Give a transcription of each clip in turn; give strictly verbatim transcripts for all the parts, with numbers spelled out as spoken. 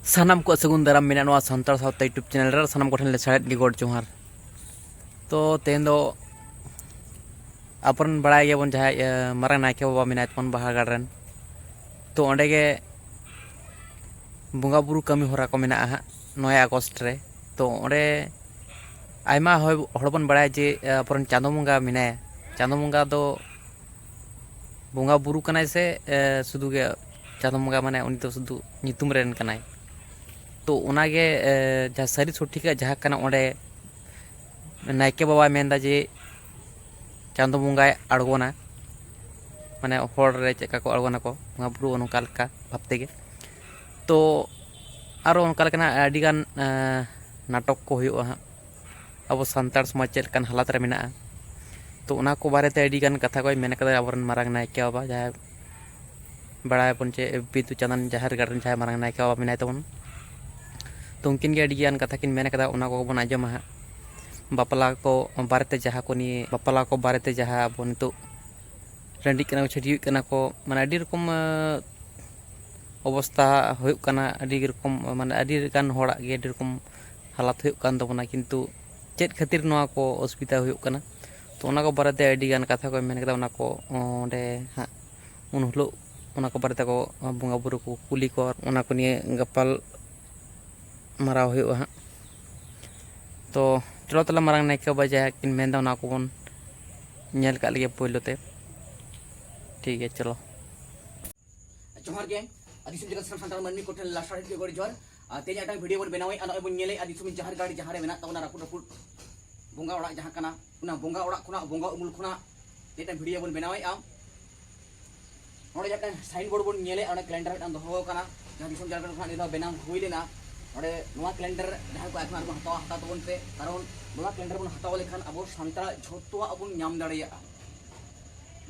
ᱥᱟᱱᱟᱢ ᱠᱚᱣᱟᱜ ᱥᱟᱹᱜᱩᱱ ᱫᱟᱨᱟᱢ ᱢᱮᱱᱟᱜᱼᱟ ᱱᱚᱣᱟ ᱥᱟᱱᱛᱟᱲ ᱥᱟᱶᱛᱟ YouTube ᱪᱮᱱᱮᱞ ᱨᱮ᱾ ᱥᱟᱱᱟᱢ ᱠᱚᱴᱷᱮᱱ ᱞᱮ ᱥᱟᱲᱮᱫ ᱜᱮ ᱜᱚᱰ ᱡᱚᱦᱟᱨ᱾ ᱛᱚ ᱛᱮᱦᱮᱧ ᱫᱚ ᱟᱵᱚᱨᱮᱱ ᱵᱟᱲᱟᱭ ᱜᱮᱭᱟᱵᱚᱱ ᱡᱟᱦᱟᱸᱭ, ᱮ, ᱢᱟᱨᱟᱝ ᱱᱟᱭᱠᱮ ᱵᱟᱵᱟ ᱢᱮᱱᱟᱭ ᱛᱟᱵᱚᱱ ᱵᱟᱦᱟ ᱜᱟᱲ ᱨᱮᱱ᱾ ᱛᱚ ᱚᱸᱰᱮ ᱜᱮ ᱵᱚᱸᱜᱟ ᱵᱩᱨᱩ ᱠᱟᱹᱢᱤ ᱦᱚᱨᱟ ᱠᱚ ᱢᱮᱱᱟᱜᱼᱟ ᱦᱟᱸᱜ ᱱᱚᱭ ᱟᱜᱚᱥᱴ ᱨᱮ᱾ ᱛᱚ ᱚᱸᱰᱮ ᱟᱭᱢᱟ ᱦᱚᱲ, ᱦᱚᱲ ᱵᱚᱱ ᱵᱟᱲᱟᱭᱟ ᱡᱮ, ᱮ, ᱟᱵᱚᱨᱮᱱ ᱪᱟᱸᱫᱚ ᱵᱚᱸᱜᱟ ᱢᱮᱱᱟᱭᱟ᱾ ᱪᱟᱸᱫᱚ ᱵᱚᱸᱜᱟ ᱫᱚ ᱵᱚᱸᱜᱟ ᱵᱩᱨᱩ ᱠᱟᱱᱟᱭ ᱥᱮ, ᱮ, ᱥᱩᱫᱷᱩ ᱜᱮ ᱪᱟᱸᱫᱚ ᱵᱚᱸᱜᱟ, ᱢᱟᱱᱮ ᱩᱱᱤ ᱫᱚ ᱥᱩᱫᱷᱩ ᱧᱩᱛᱩᱢ ᱨᱮᱱ ᱠᱟᱱᱟᱭ? ᱛᱚ ᱚᱱᱟᱜᱮ, ᱮ, ᱡᱟᱦᱟᱸ ᱥᱟᱹᱨᱤ ᱥᱚᱴᱷᱤᱠᱟᱜ ᱡᱟᱦᱟᱸ ᱠᱟᱱᱟ, ᱚᱸᱰᱮ ᱱᱟᱭᱠᱮ ᱵᱟᱵᱟᱭ ᱢᱮᱱᱫᱟ ᱡᱮ ᱪᱟᱸᱫᱚ ᱵᱚᱸᱜᱟᱭ ᱟᱬᱜᱚᱱᱟ, ᱢᱟᱱᱮ ᱦᱚᱲ ᱨᱮ ᱪᱮᱫ ᱞᱮᱠᱟ ᱠᱚ ᱟᱬᱜᱚᱱᱟᱠᱚ ᱵᱚᱸᱜᱟ ᱵᱩᱨᱩ, ᱚᱱᱠᱟ ᱞᱮᱠᱟ ᱵᱷᱟᱵᱽ ᱛᱮᱜᱮ᱾ ᱛᱚ ᱟᱨᱚ ᱚᱱᱠᱟ ᱞᱮᱠᱟᱱᱟᱜ ᱟᱹᱰᱤᱜᱟᱱ, ᱮ, ᱱᱟᱴᱚᱠ ᱠᱚ ᱦᱩᱭᱩᱜᱼᱟ ᱦᱟᱸᱜ ᱟᱵᱚ ᱥᱟᱱᱛᱟᱲ ᱥᱚᱢᱟᱡᱽ ᱪᱮᱫ ᱞᱮᱠᱟᱱ ᱦᱟᱞᱟᱛ ᱨᱮ ᱢᱮᱱᱟᱜᱼᱟ᱾ ᱛᱚ ᱚᱱᱟ ᱠᱚ ᱵᱟᱨᱮᱛᱮ ᱟᱹᱰᱤᱜᱟᱱ ᱠᱟᱛᱷᱟ ᱠᱚᱭ ᱢᱮᱱ ᱠᱟᱫᱟ ᱟᱵᱚᱨᱮᱱ ᱢᱟᱨᱟᱝ ᱱᱟᱭᱠᱮ ᱵᱟᱵᱟ, ᱡᱟᱦᱟᱸᱭ ᱵᱟᱲᱟᱭᱟᱵᱚᱱ ᱡᱮ ᱵᱤᱫᱩ ᱪᱟᱸᱫᱟᱱ ᱡᱟᱦᱮᱨ ᱜᱟᱲ ᱨᱮᱱ ᱡᱟᱦᱟᱸᱭ ᱢᱟᱨᱟᱝ ᱱᱟᱭᱠᱮ ᱵᱟᱵᱟ ᱢᱮᱱᱟᱭ ᱛᱟᱵᱚᱱ᱾ ᱛᱚ ᱩᱱᱠᱤᱱ ᱜᱮ ᱟᱹᱰᱤᱜᱟᱱ ᱠᱟᱛᱷᱟ ᱠᱤᱱ ᱢᱮᱱ ᱠᱟᱫᱟ, ᱚᱱᱟ ᱠᱚᱵᱚᱱ ᱟᱸᱡᱚᱢᱟ ᱦᱟᱸᱜ᱾ ᱵᱟᱯᱞᱟ ᱠᱚ ᱵᱟᱨᱮᱛᱮ ᱡᱟᱦᱟᱸ ᱠᱚ ᱱᱤᱭᱮ, ᱵᱟᱯᱞᱟ ᱠᱚ ᱵᱟᱨᱮᱛᱮ ᱡᱟᱦᱟᱸ ᱟᱵᱚ ᱱᱤᱛᱚᱜ ᱨᱟᱺᱰᱤᱜ ᱠᱟᱱᱟ ᱠᱚ, ᱪᱷᱟᱹᱰᱭᱩᱜ ᱠᱟᱱᱟ ᱠᱚ, ᱢᱟᱱᱮ ᱟᱹᱰᱤ ᱨᱚᱠᱚᱢ, ᱮ, ᱚᱵᱚᱥᱛᱟ ᱦᱩᱭᱩᱜ ᱠᱟᱱᱟ, ᱟᱹᱰᱤ ᱨᱚᱠᱚᱢ, ᱢᱟᱱᱮ ᱟᱹᱰᱤ ᱜᱟᱱ ᱦᱚᱲᱟᱜ ᱜᱮ ᱟᱹᱰᱤ ᱨᱚᱠᱚᱢ ᱦᱟᱞᱟᱛ ᱦᱩᱭᱩᱜ ᱠᱟᱱ ᱛᱟᱵᱚᱱᱟ, ᱠᱤᱱᱛᱩ ᱪᱮᱫ ᱠᱷᱟᱹᱛᱤᱨ ᱱᱚᱣᱟ ᱠᱚ ᱚᱥᱩᱵᱤᱫᱷᱟ ᱦᱩᱭᱩᱜ ᱠᱟᱱᱟ? ᱛᱚ ᱚᱱᱟ ᱠᱚ ᱵᱟᱨᱮᱛᱮ ᱟᱹᱰᱤ ᱜᱟᱱ ᱠᱟᱛᱷᱟ ᱠᱚ ᱢᱮᱱ ᱠᱮᱫᱟ, ᱚᱱᱟ ᱠᱚ ᱚᱸᱰᱮ ᱦᱟᱸᱜ ᱩᱱ ᱦᱤᱞᱳᱜ ᱚᱱᱟ ᱠᱚ ᱵᱟᱨᱮ ᱛᱮᱠᱚ ᱵᱚᱸᱜᱟ ᱵᱩᱨᱩ ᱠᱚ ᱠᱩᱞᱤ ᱠᱚᱣᱟ, ᱚᱱᱟ ᱠᱚ ᱱᱤᱭᱮ ᱜᱟᱯᱟᱞ ᱢᱟᱨᱟᱣ ᱦᱩᱭᱩᱜᱼᱟ ᱦᱟᱸᱜ᱾ ᱛᱚ ᱪᱚᱞᱚ ᱛᱟᱦᱞᱮ ᱢᱟᱨᱟᱝ ᱱᱟᱭᱠᱮ ᱵᱟᱵᱟ ᱡᱟᱦᱟᱸ ᱠᱤᱱ ᱢᱮᱱᱫᱟ, ᱚᱱᱟ ᱠᱚᱵᱚᱱ ᱧᱮᱞ ᱠᱟᱜ ᱞᱮᱜᱮ ᱯᱳᱭᱞᱳ ᱛᱮ᱾ ᱴᱷᱤᱠ ᱜᱮᱭᱟ, ᱪᱚᱞᱚ᱾ ᱡᱚᱦᱟᱨ ᱜᱮ, ᱟᱹᱫᱤ ᱫᱤᱥᱚᱢ ᱡᱟᱭᱜᱟ ᱥᱟᱱᱟᱢ ᱥᱟᱱᱛᱟᱲ ᱢᱟᱹᱱᱢᱤ ᱠᱚᱴᱷᱮᱱ ᱞᱟᱥᱟᱲᱦᱮᱫ ᱜᱮ ᱜᱚᱰ ᱡᱚᱦᱟᱨ᱾ ᱟᱨ ᱛᱮᱦᱮᱧ ᱢᱤᱫᱴᱟᱝ ᱵᱷᱤᱰᱤᱭᱳ ᱵᱚᱱ ᱵᱮᱱᱟᱣᱮᱫᱼᱟ, ᱱᱚᱜᱼᱚᱭ ᱵᱚᱱ ᱧᱮᱞᱮᱫᱼᱟ ᱫᱤᱥᱚᱢ ᱡᱟᱦᱮᱨ ᱜᱟᱲ ᱡᱟᱦᱟᱸ ᱨᱮ ᱢᱮᱱᱟᱜ ᱛᱟᱵᱚᱱᱟ ᱨᱟᱹᱯᱩᱫ ᱨᱟᱹᱯᱩᱫ ᱵᱚᱸᱜᱟ ᱚᱲᱟᱜ ᱡᱟᱦᱟᱸ ᱠᱟᱱᱟ, ᱚᱱᱟ ᱵᱚᱸᱜᱟ ᱚᱲᱟᱜ ᱠᱷᱚᱱᱟᱜ, ᱵᱚᱸᱜᱟ ᱩᱢᱩᱞ ᱠᱷᱚᱱᱟᱜ ᱢᱤᱫᱴᱟᱝ ᱵᱷᱤᱰᱤᱭᱳ ᱵᱚᱱ ᱵᱮᱱᱟᱣᱮᱫᱼᱟ᱾ ᱱᱚᱰᱮ ᱡᱟᱦᱟᱸ ᱢᱤᱫᱴᱟᱝ ᱥᱟᱭᱤᱱ ᱵᱳᱨᱰ ᱵᱚᱱ ᱧᱮᱞᱮᱫᱼᱟ, ᱚᱸᱰᱮ ᱠᱮᱞᱮᱱᱰᱟᱨ ᱢᱤᱫᱴᱟᱝ ᱫᱚᱦᱚ ᱟᱠᱟᱱᱟ, ᱡᱟᱦᱟᱸ ᱫᱤᱥᱚᱢ ᱡᱟᱦᱮᱨ ᱜᱟᱲ ᱠᱷᱚᱱᱟᱜ ᱱᱤᱭᱟᱹ ᱫᱷᱟᱣ ᱵᱮᱱᱟᱣ ᱦᱩᱭ ᱞᱮᱱᱟ᱾ ᱱᱚᱰᱮ ᱱᱚᱣᱟ ᱠᱮᱞᱮᱱᱰᱟᱨ ᱡᱟᱦᱟᱸᱭ ᱠᱚ ᱮᱠᱷᱚᱱ ᱟᱞᱚ ᱵᱚᱱ ᱦᱟᱛᱟᱣᱟ, ᱦᱟᱛᱟᱣ ᱛᱟᱵᱚᱱ ᱯᱮ, ᱠᱟᱨᱚᱱ ᱱᱚᱣᱟ ᱠᱮᱞᱮᱱᱰᱟᱨ ᱵᱚᱱ ᱦᱟᱛᱟᱣ ᱞᱮᱠᱷᱟᱱ ᱟᱵᱚ ᱥᱟᱱᱛᱟᱲᱟᱜ ᱡᱷᱚᱛᱚᱣᱟᱜ ᱵᱚᱱ ᱧᱟᱢ ᱫᱟᱲᱮᱭᱟᱜᱼᱟ᱾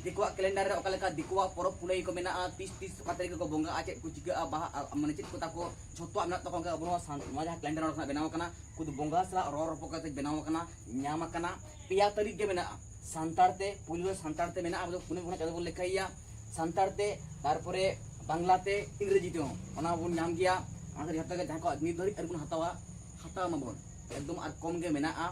ᱫᱤᱠᱩᱣᱟᱜ ᱠᱮᱞᱮᱱᱰᱟᱨ ᱨᱮ ᱚᱠᱟ ᱞᱮᱠᱟ ᱫᱤᱠᱩᱣᱟᱜ ᱯᱚᱨᱚᱵᱽ ᱯᱩᱱᱟᱹᱭ ᱠᱚ ᱢᱮᱱᱟᱜᱼᱟ, ᱛᱤᱥ ᱛᱤᱥ ᱚᱠᱟ ᱛᱟᱹᱨᱤᱠᱷ ᱨᱮᱠᱚ ᱵᱚᱸᱜᱟᱜᱼᱟ, ᱪᱮᱫ ᱠᱚ ᱪᱤᱠᱟᱹᱜᱼᱟ, ᱵᱟᱦᱟ, ᱟ, ᱢᱟᱱᱮ ᱪᱮᱫ ᱠᱚ ᱛᱟᱠᱚ, ᱡᱷᱚᱛᱚᱣᱟᱜ ᱢᱮᱱᱟᱜ ᱛᱟᱠᱚᱣᱟ, ᱚᱱᱠᱟ ᱟᱵᱚ ᱱᱚᱣᱟ ᱥᱟᱱ-, ᱱᱚᱣᱟ ᱡᱟᱦᱟᱸ ᱠᱮᱞᱮᱱᱰᱟᱨ ᱚᱸᱰᱮ ᱠᱷᱚᱱᱟᱜ ᱵᱮᱱᱟᱣ ᱟᱠᱟᱱᱟ, ᱠᱷᱩᱫ ᱵᱚᱸᱜᱟ ᱥᱟᱞᱟᱜ ᱨᱚᱲ ᱨᱚᱯᱚᱲ ᱠᱟᱛᱮ ᱵᱮᱱᱟᱣ ᱟᱠᱟᱱᱟ, ᱧᱟᱢ ᱟᱠᱟᱱᱟ, ᱯᱮᱭᱟ ᱛᱟᱹᱨᱤᱠᱷ ᱜᱮ ᱢᱮᱱᱟᱜᱼᱟ ᱥᱟᱱᱛᱟᱲ ᱛᱮ, ᱯᱩᱭᱞᱩ ᱨᱮ ᱥᱟᱱᱛᱟᱲ ᱛᱮ ᱢᱮᱱᱟᱜᱼᱟ, ᱟᱵᱚ ᱫᱚ ᱯᱩᱱᱟᱹᱭ ᱵᱚᱸᱜᱟ ᱪᱟᱸᱫᱚ ᱵᱚᱱ ᱞᱮᱠᱷᱟᱭᱮᱭᱟ ᱥᱟᱱᱛᱟᱲ ᱛᱮ, ᱛᱟᱨᱯᱚᱨᱮ ᱵᱟᱝᱞᱟ ᱛᱮ, ᱤᱝᱨᱮᱡᱤ ᱛᱮᱦᱚᱸ ᱚᱱᱟ ᱵᱚᱱ ᱧᱟᱢ ᱜᱮᱭᱟ᱾ ᱚᱱᱟ ᱠᱷᱟᱹᱛᱤᱨ ᱡᱚᱛᱚ ᱜᱮ ᱡᱟᱦᱟᱸ ᱠᱚ ᱱᱤᱛ ᱫᱷᱟᱹᱨᱤᱡ ᱟᱹᱣᱨᱤ ᱵᱚᱱ ᱦᱟᱛᱟᱣᱟ, ᱦᱟᱛᱟᱣ ᱢᱟᱵᱚᱱ᱾ ᱮᱠᱫᱚᱢ ᱟᱨ ᱠᱚᱢ ᱜᱮ ᱢᱮᱱᱟᱜᱼᱟ,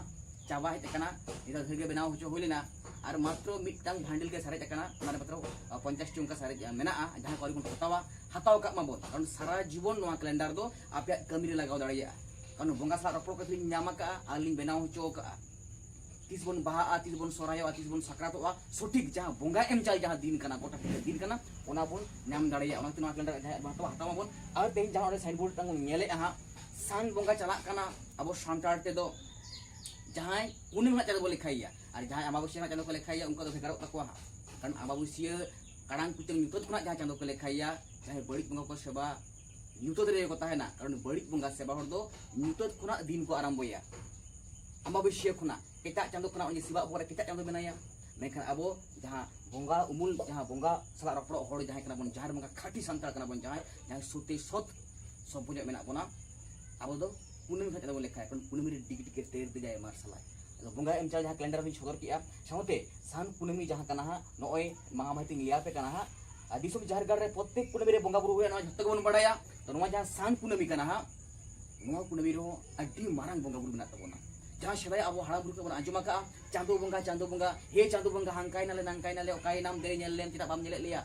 ᱪᱟᱵᱟ ᱦᱮᱡ ᱟᱠᱟᱱᱟ᱾ ᱱᱤᱛᱚᱜ ᱫᱷᱟᱹᱨᱤᱡ ᱜᱮ ᱵᱮᱱᱟᱣ ᱦᱚᱪᱚ ᱦᱩᱭ ᱞᱮᱱᱟ, ᱟᱨ ᱢᱟᱛᱨᱚ ᱢᱤᱫᱴᱟᱝ ᱵᱷᱟᱱᱰᱤᱞ ᱜᱮ ᱥᱟᱨᱮᱡ ᱟᱠᱟᱱᱟ, ᱚᱱᱟ ᱨᱮ ᱢᱟᱛᱨᱚ ᱯᱚᱧᱪᱟᱥ ᱴᱤ ᱚᱱᱠᱟ ᱥᱟᱨᱮᱡ ᱢᱮᱱᱟᱜᱼᱟ᱾ ᱡᱟᱦᱟᱸ ᱠᱚ ᱟᱹᱣᱨᱤ ᱵᱚᱱ ᱦᱟᱛᱟᱣᱟ, ᱦᱟᱛᱟᱣ ᱠᱟᱜ ᱢᱟᱵᱚᱱ, ᱠᱟᱨᱚᱱ ᱥᱟᱨᱟ ᱡᱤᱵᱚᱱ ᱱᱚᱣᱟ ᱠᱮᱞᱮᱱᱰᱟᱨ ᱫᱚ ᱟᱯᱮᱭᱟᱜ ᱠᱟᱹᱢᱤ ᱨᱮ ᱞᱟᱜᱟᱣ ᱫᱟᱲᱮᱭᱟᱜᱼᱟ᱾ ᱠᱟᱨᱚᱱ ᱵᱚᱸᱜᱟ ᱥᱟᱞᱟᱜ ᱨᱚᱯᱚᱲ ᱠᱟᱛᱮ ᱞᱤᱧ ᱧᱟᱢ ᱟᱠᱟᱫᱼᱟ ᱟᱨ ᱞᱤᱧ ᱵᱮᱱᱟᱣ ᱦᱚᱪᱚ ᱟᱠᱟᱫᱼᱟ᱾ ᱛᱤᱥ ᱵᱚᱱ ᱵᱟᱦᱟᱜᱼᱟ, ᱛᱤᱥ ᱵᱚᱱ ᱥᱚᱨᱦᱟᱭᱚᱜᱼᱟ, ᱛᱤᱥ ᱵᱚᱱ ᱥᱟᱠᱨᱟᱛᱚᱜᱼᱟ, ᱥᱚᱴᱷᱤᱠ ᱡᱟᱦᱟᱸ ᱵᱚᱸᱜᱟ ᱮᱢ ᱪᱟᱞ ᱡᱟᱦᱟᱸ ᱫᱤᱱ ᱠᱟᱱᱟ, ᱜᱚᱴᱟ ᱯᱤᱪᱷᱟᱹ ᱫᱤᱱ ᱠᱟᱱᱟ, ᱚᱱᱟ ᱵᱚᱱ ᱧᱟᱢ ᱫᱟᱲᱮᱭᱟᱜᱼᱟ᱾ ᱚᱱᱟ ᱠᱷᱟᱹᱛᱤᱨ ᱱᱚᱣᱟ ᱠᱮᱞᱮᱱᱰᱟᱨ ᱡᱟᱦᱟᱸᱭ ᱵᱚᱱ ᱦᱟᱛᱟᱣᱟ, ᱦᱟᱛᱟᱣ ᱢᱟᱵᱚᱱ᱾ ᱟᱨ ᱛᱮᱦᱮᱧ ᱡᱟᱦᱟᱸ ᱚᱸᱰᱮ ᱥᱟᱭᱤᱱᱵᱳᱨᱰ ᱢᱤᱫᱴᱟᱝ ᱵᱚᱱ ᱧᱮᱞᱮᱫᱼᱟ ᱦᱟᱸᱜ, ᱥᱟᱱ ᱵᱚᱸᱜᱟ ᱪᱟᱞᱟᱜ ᱠᱟᱱᱟ᱾ ᱟᱵᱚ ᱥᱟᱱᱛᱟᱲ ᱛᱮᱫᱚ ᱡᱟᱦᱟᱸᱭ ᱠᱩᱱᱟᱹᱢᱤ ᱨᱮᱱᱟᱜ ᱪᱟᱸᱫᱚ ᱵᱚᱱ ᱞᱮᱠᱷᱟᱭᱮᱭᱟ, ᱟᱨ ᱡᱟᱦᱟᱸᱭ ᱟᱢᱟᱵᱟᱹᱥᱭᱟᱹ ᱨᱮᱱᱟᱜ ᱪᱟᱸᱫᱚ ᱠᱚ ᱞᱮᱠᱷᱟᱭᱮᱭᱟ, ᱩᱱᱠᱩ ᱫᱚ ᱵᱷᱮᱜᱟᱨᱚᱜ ᱛᱟᱠᱚᱣᱟ ᱦᱟᱸᱜ᱾ ᱠᱟᱨᱚᱱ ᱟᱢᱟᱵᱟᱹᱥᱭᱟᱹ ᱠᱟᱲᱟᱝ ᱯᱩᱪᱟᱹᱝ ᱧᱩᱛᱟᱹᱛ ᱠᱷᱚᱱᱟᱜ ᱡᱟᱦᱟᱸ ᱪᱟᱸᱫᱚ ᱠᱚ ᱞᱮᱠᱷᱟᱭᱮᱭᱟ, ᱡᱟᱦᱟᱸᱭ ᱵᱟᱹᱲᱤᱡ ᱵᱚᱸᱜᱟ ᱠᱚ ᱥᱮᱵᱟ, ᱧᱩᱛᱟᱹᱛ ᱨᱮᱜᱮ ᱠᱚ ᱛᱟᱦᱮᱱᱟ᱾ ᱠᱟᱨᱚᱱ ᱵᱟᱹᱲᱤᱡ ᱵᱚᱸᱜᱟ ᱥᱮᱵᱟ ᱦᱚᱲ ᱫᱚ ᱧᱩᱛᱟᱹᱛ ᱠᱷᱚᱱᱟᱜ ᱫᱤᱱ ᱠᱚ ᱟᱨᱟᱢᱵᱚᱭᱟ, ᱟᱢᱟᱵᱟᱹᱥᱭᱟᱹ ᱠᱷᱚᱱᱟᱜ᱾ ᱮᱴᱟᱜ ᱪᱟᱸᱫᱚ ᱠᱷᱚᱱᱟᱜ ᱩᱱᱤ ᱥᱮᱵᱟ ᱵᱚᱦᱚᱜ ᱨᱮ ᱮᱴᱟᱜ ᱪᱟᱸᱫᱚ ᱢᱮᱱᱟᱭᱟ᱾ ᱢᱮᱱᱠᱷᱟᱱ ᱟᱵᱚ ᱡᱟᱦᱟᱸ ᱵᱚᱸᱜᱟ ᱩᱢᱩᱞ, ᱡᱟᱦᱟᱸ ᱵᱚᱸᱜᱟ ᱥᱟᱞᱟᱜ ᱨᱚᱯᱚᱲᱚᱜ ᱦᱚᱲ ᱡᱟᱦᱟᱸᱭ ᱠᱟᱱᱟ ᱵᱚᱱ, ᱡᱟᱦᱮᱨ ᱵᱚᱸᱜᱟ ᱠᱷᱟᱹᱴᱤ ᱥᱟᱱᱛᱟᱲ ᱠᱟᱱᱟ ᱵᱚᱱ, ᱡᱟᱦᱟᱸᱭ, ᱡᱟᱦᱟᱸᱭ ᱥᱚᱛᱮ ᱥᱚᱛ ᱥᱚᱵᱽᱵᱚ ᱧᱚᱜ ᱢᱮᱱᱟᱜ ᱵᱚᱱᱟ, ᱟᱵᱚ ᱫᱚ ᱠᱩᱱᱟᱹᱢᱤ ᱠᱷᱚᱱ ᱪᱟᱸᱫᱚ ᱵᱚᱱ ᱞᱮᱠᱷᱟᱭᱟ᱾ ᱠᱟᱨᱚᱱ ᱠᱩᱱᱟᱹᱢᱤ ᱨᱮ ᱰᱤᱜᱽ ᱰᱤᱜᱽ ᱛᱮᱨ ᱫᱮᱡᱟᱭ ᱢᱟᱨᱥᱟᱞᱟᱭ᱾ ᱟᱫᱚ ᱵᱚᱸᱜᱟ ᱮᱢ ᱪᱟᱞ ᱡᱟᱦᱟᱸ ᱠᱮᱞᱮᱱᱰᱟᱨ ᱞᱤᱧ ᱥᱚᱫᱚᱨ ᱠᱮᱜᱼᱟ, ᱥᱟᱶᱛᱮ ᱥᱟᱱ ᱠᱩᱱᱟᱹᱢᱤ ᱡᱟᱦᱟᱸ ᱠᱟᱱᱟ ᱦᱟᱸᱜ, ᱱᱚᱜᱼᱚᱭ ᱢᱟᱦᱟ ᱢᱟᱹᱦᱤᱛᱤᱧ ᱞᱟᱹᱭ ᱟᱯᱮ ᱠᱟᱱᱟ ᱦᱟᱸᱜ᱾ ᱟᱨ ᱫᱤᱥᱚᱢ ᱡᱟᱦᱮᱨ ᱜᱟᱲ ᱨᱮ ᱯᱨᱚᱛᱮᱠ ᱠᱩᱱᱟᱹᱢᱤ ᱨᱮ ᱵᱚᱸᱜᱟ ᱵᱩᱨᱩ ᱦᱩᱭᱩᱜᱼᱟ, ᱱᱚᱣᱟ ᱡᱷᱚᱛᱚ ᱜᱮᱵᱚᱱ ᱵᱟᱲᱟᱭᱟ᱾ ᱛᱚ ᱱᱚᱣᱟ ᱡᱟᱦᱟᱸ ᱥᱟᱱ ᱠᱩᱱᱟᱹᱢᱤ ᱠᱟᱱᱟ ᱦᱟᱸᱜ, ᱱᱚᱣᱟ ᱠᱩᱱᱟᱹᱢᱤ ᱨᱮᱦᱚᱸ ᱟᱹᱰᱤ ᱢᱟᱨᱟᱝ ᱵᱚᱸᱜᱟ ᱵᱩᱨᱩ ᱢᱮᱱᱟᱜ ᱛᱟᱵᱚᱱᱟ᱾ ᱡᱟᱦᱟᱸ ᱥᱮᱫᱟᱭ ᱟᱵᱚ ᱦᱟᱲᱟᱢ ᱵᱩᱨᱩ ᱠᱚᱵᱚᱱ ᱟᱸᱡᱚᱢ ᱟᱠᱟᱫᱼᱟ, ᱪᱟᱸᱫᱚ ᱵᱚᱸᱜᱟ, ᱪᱟᱸᱫᱚ ᱵᱚᱸᱜᱟ, ᱦᱮ ᱪᱟᱸᱫᱚ ᱵᱚᱸᱜᱟ, ᱦᱟᱝᱠᱟᱭ ᱱᱟᱞᱮ, ᱱᱟᱝᱠᱟᱭ ᱱᱟᱞᱮ, ᱚᱠᱟᱭᱮᱱᱟᱢ ᱫᱮ ᱧᱮᱞ ᱞᱮᱢ, ᱪᱮᱫᱟᱜ ᱵᱟᱢ ᱧᱮᱞᱮᱫ ᱞᱮᱭᱟ?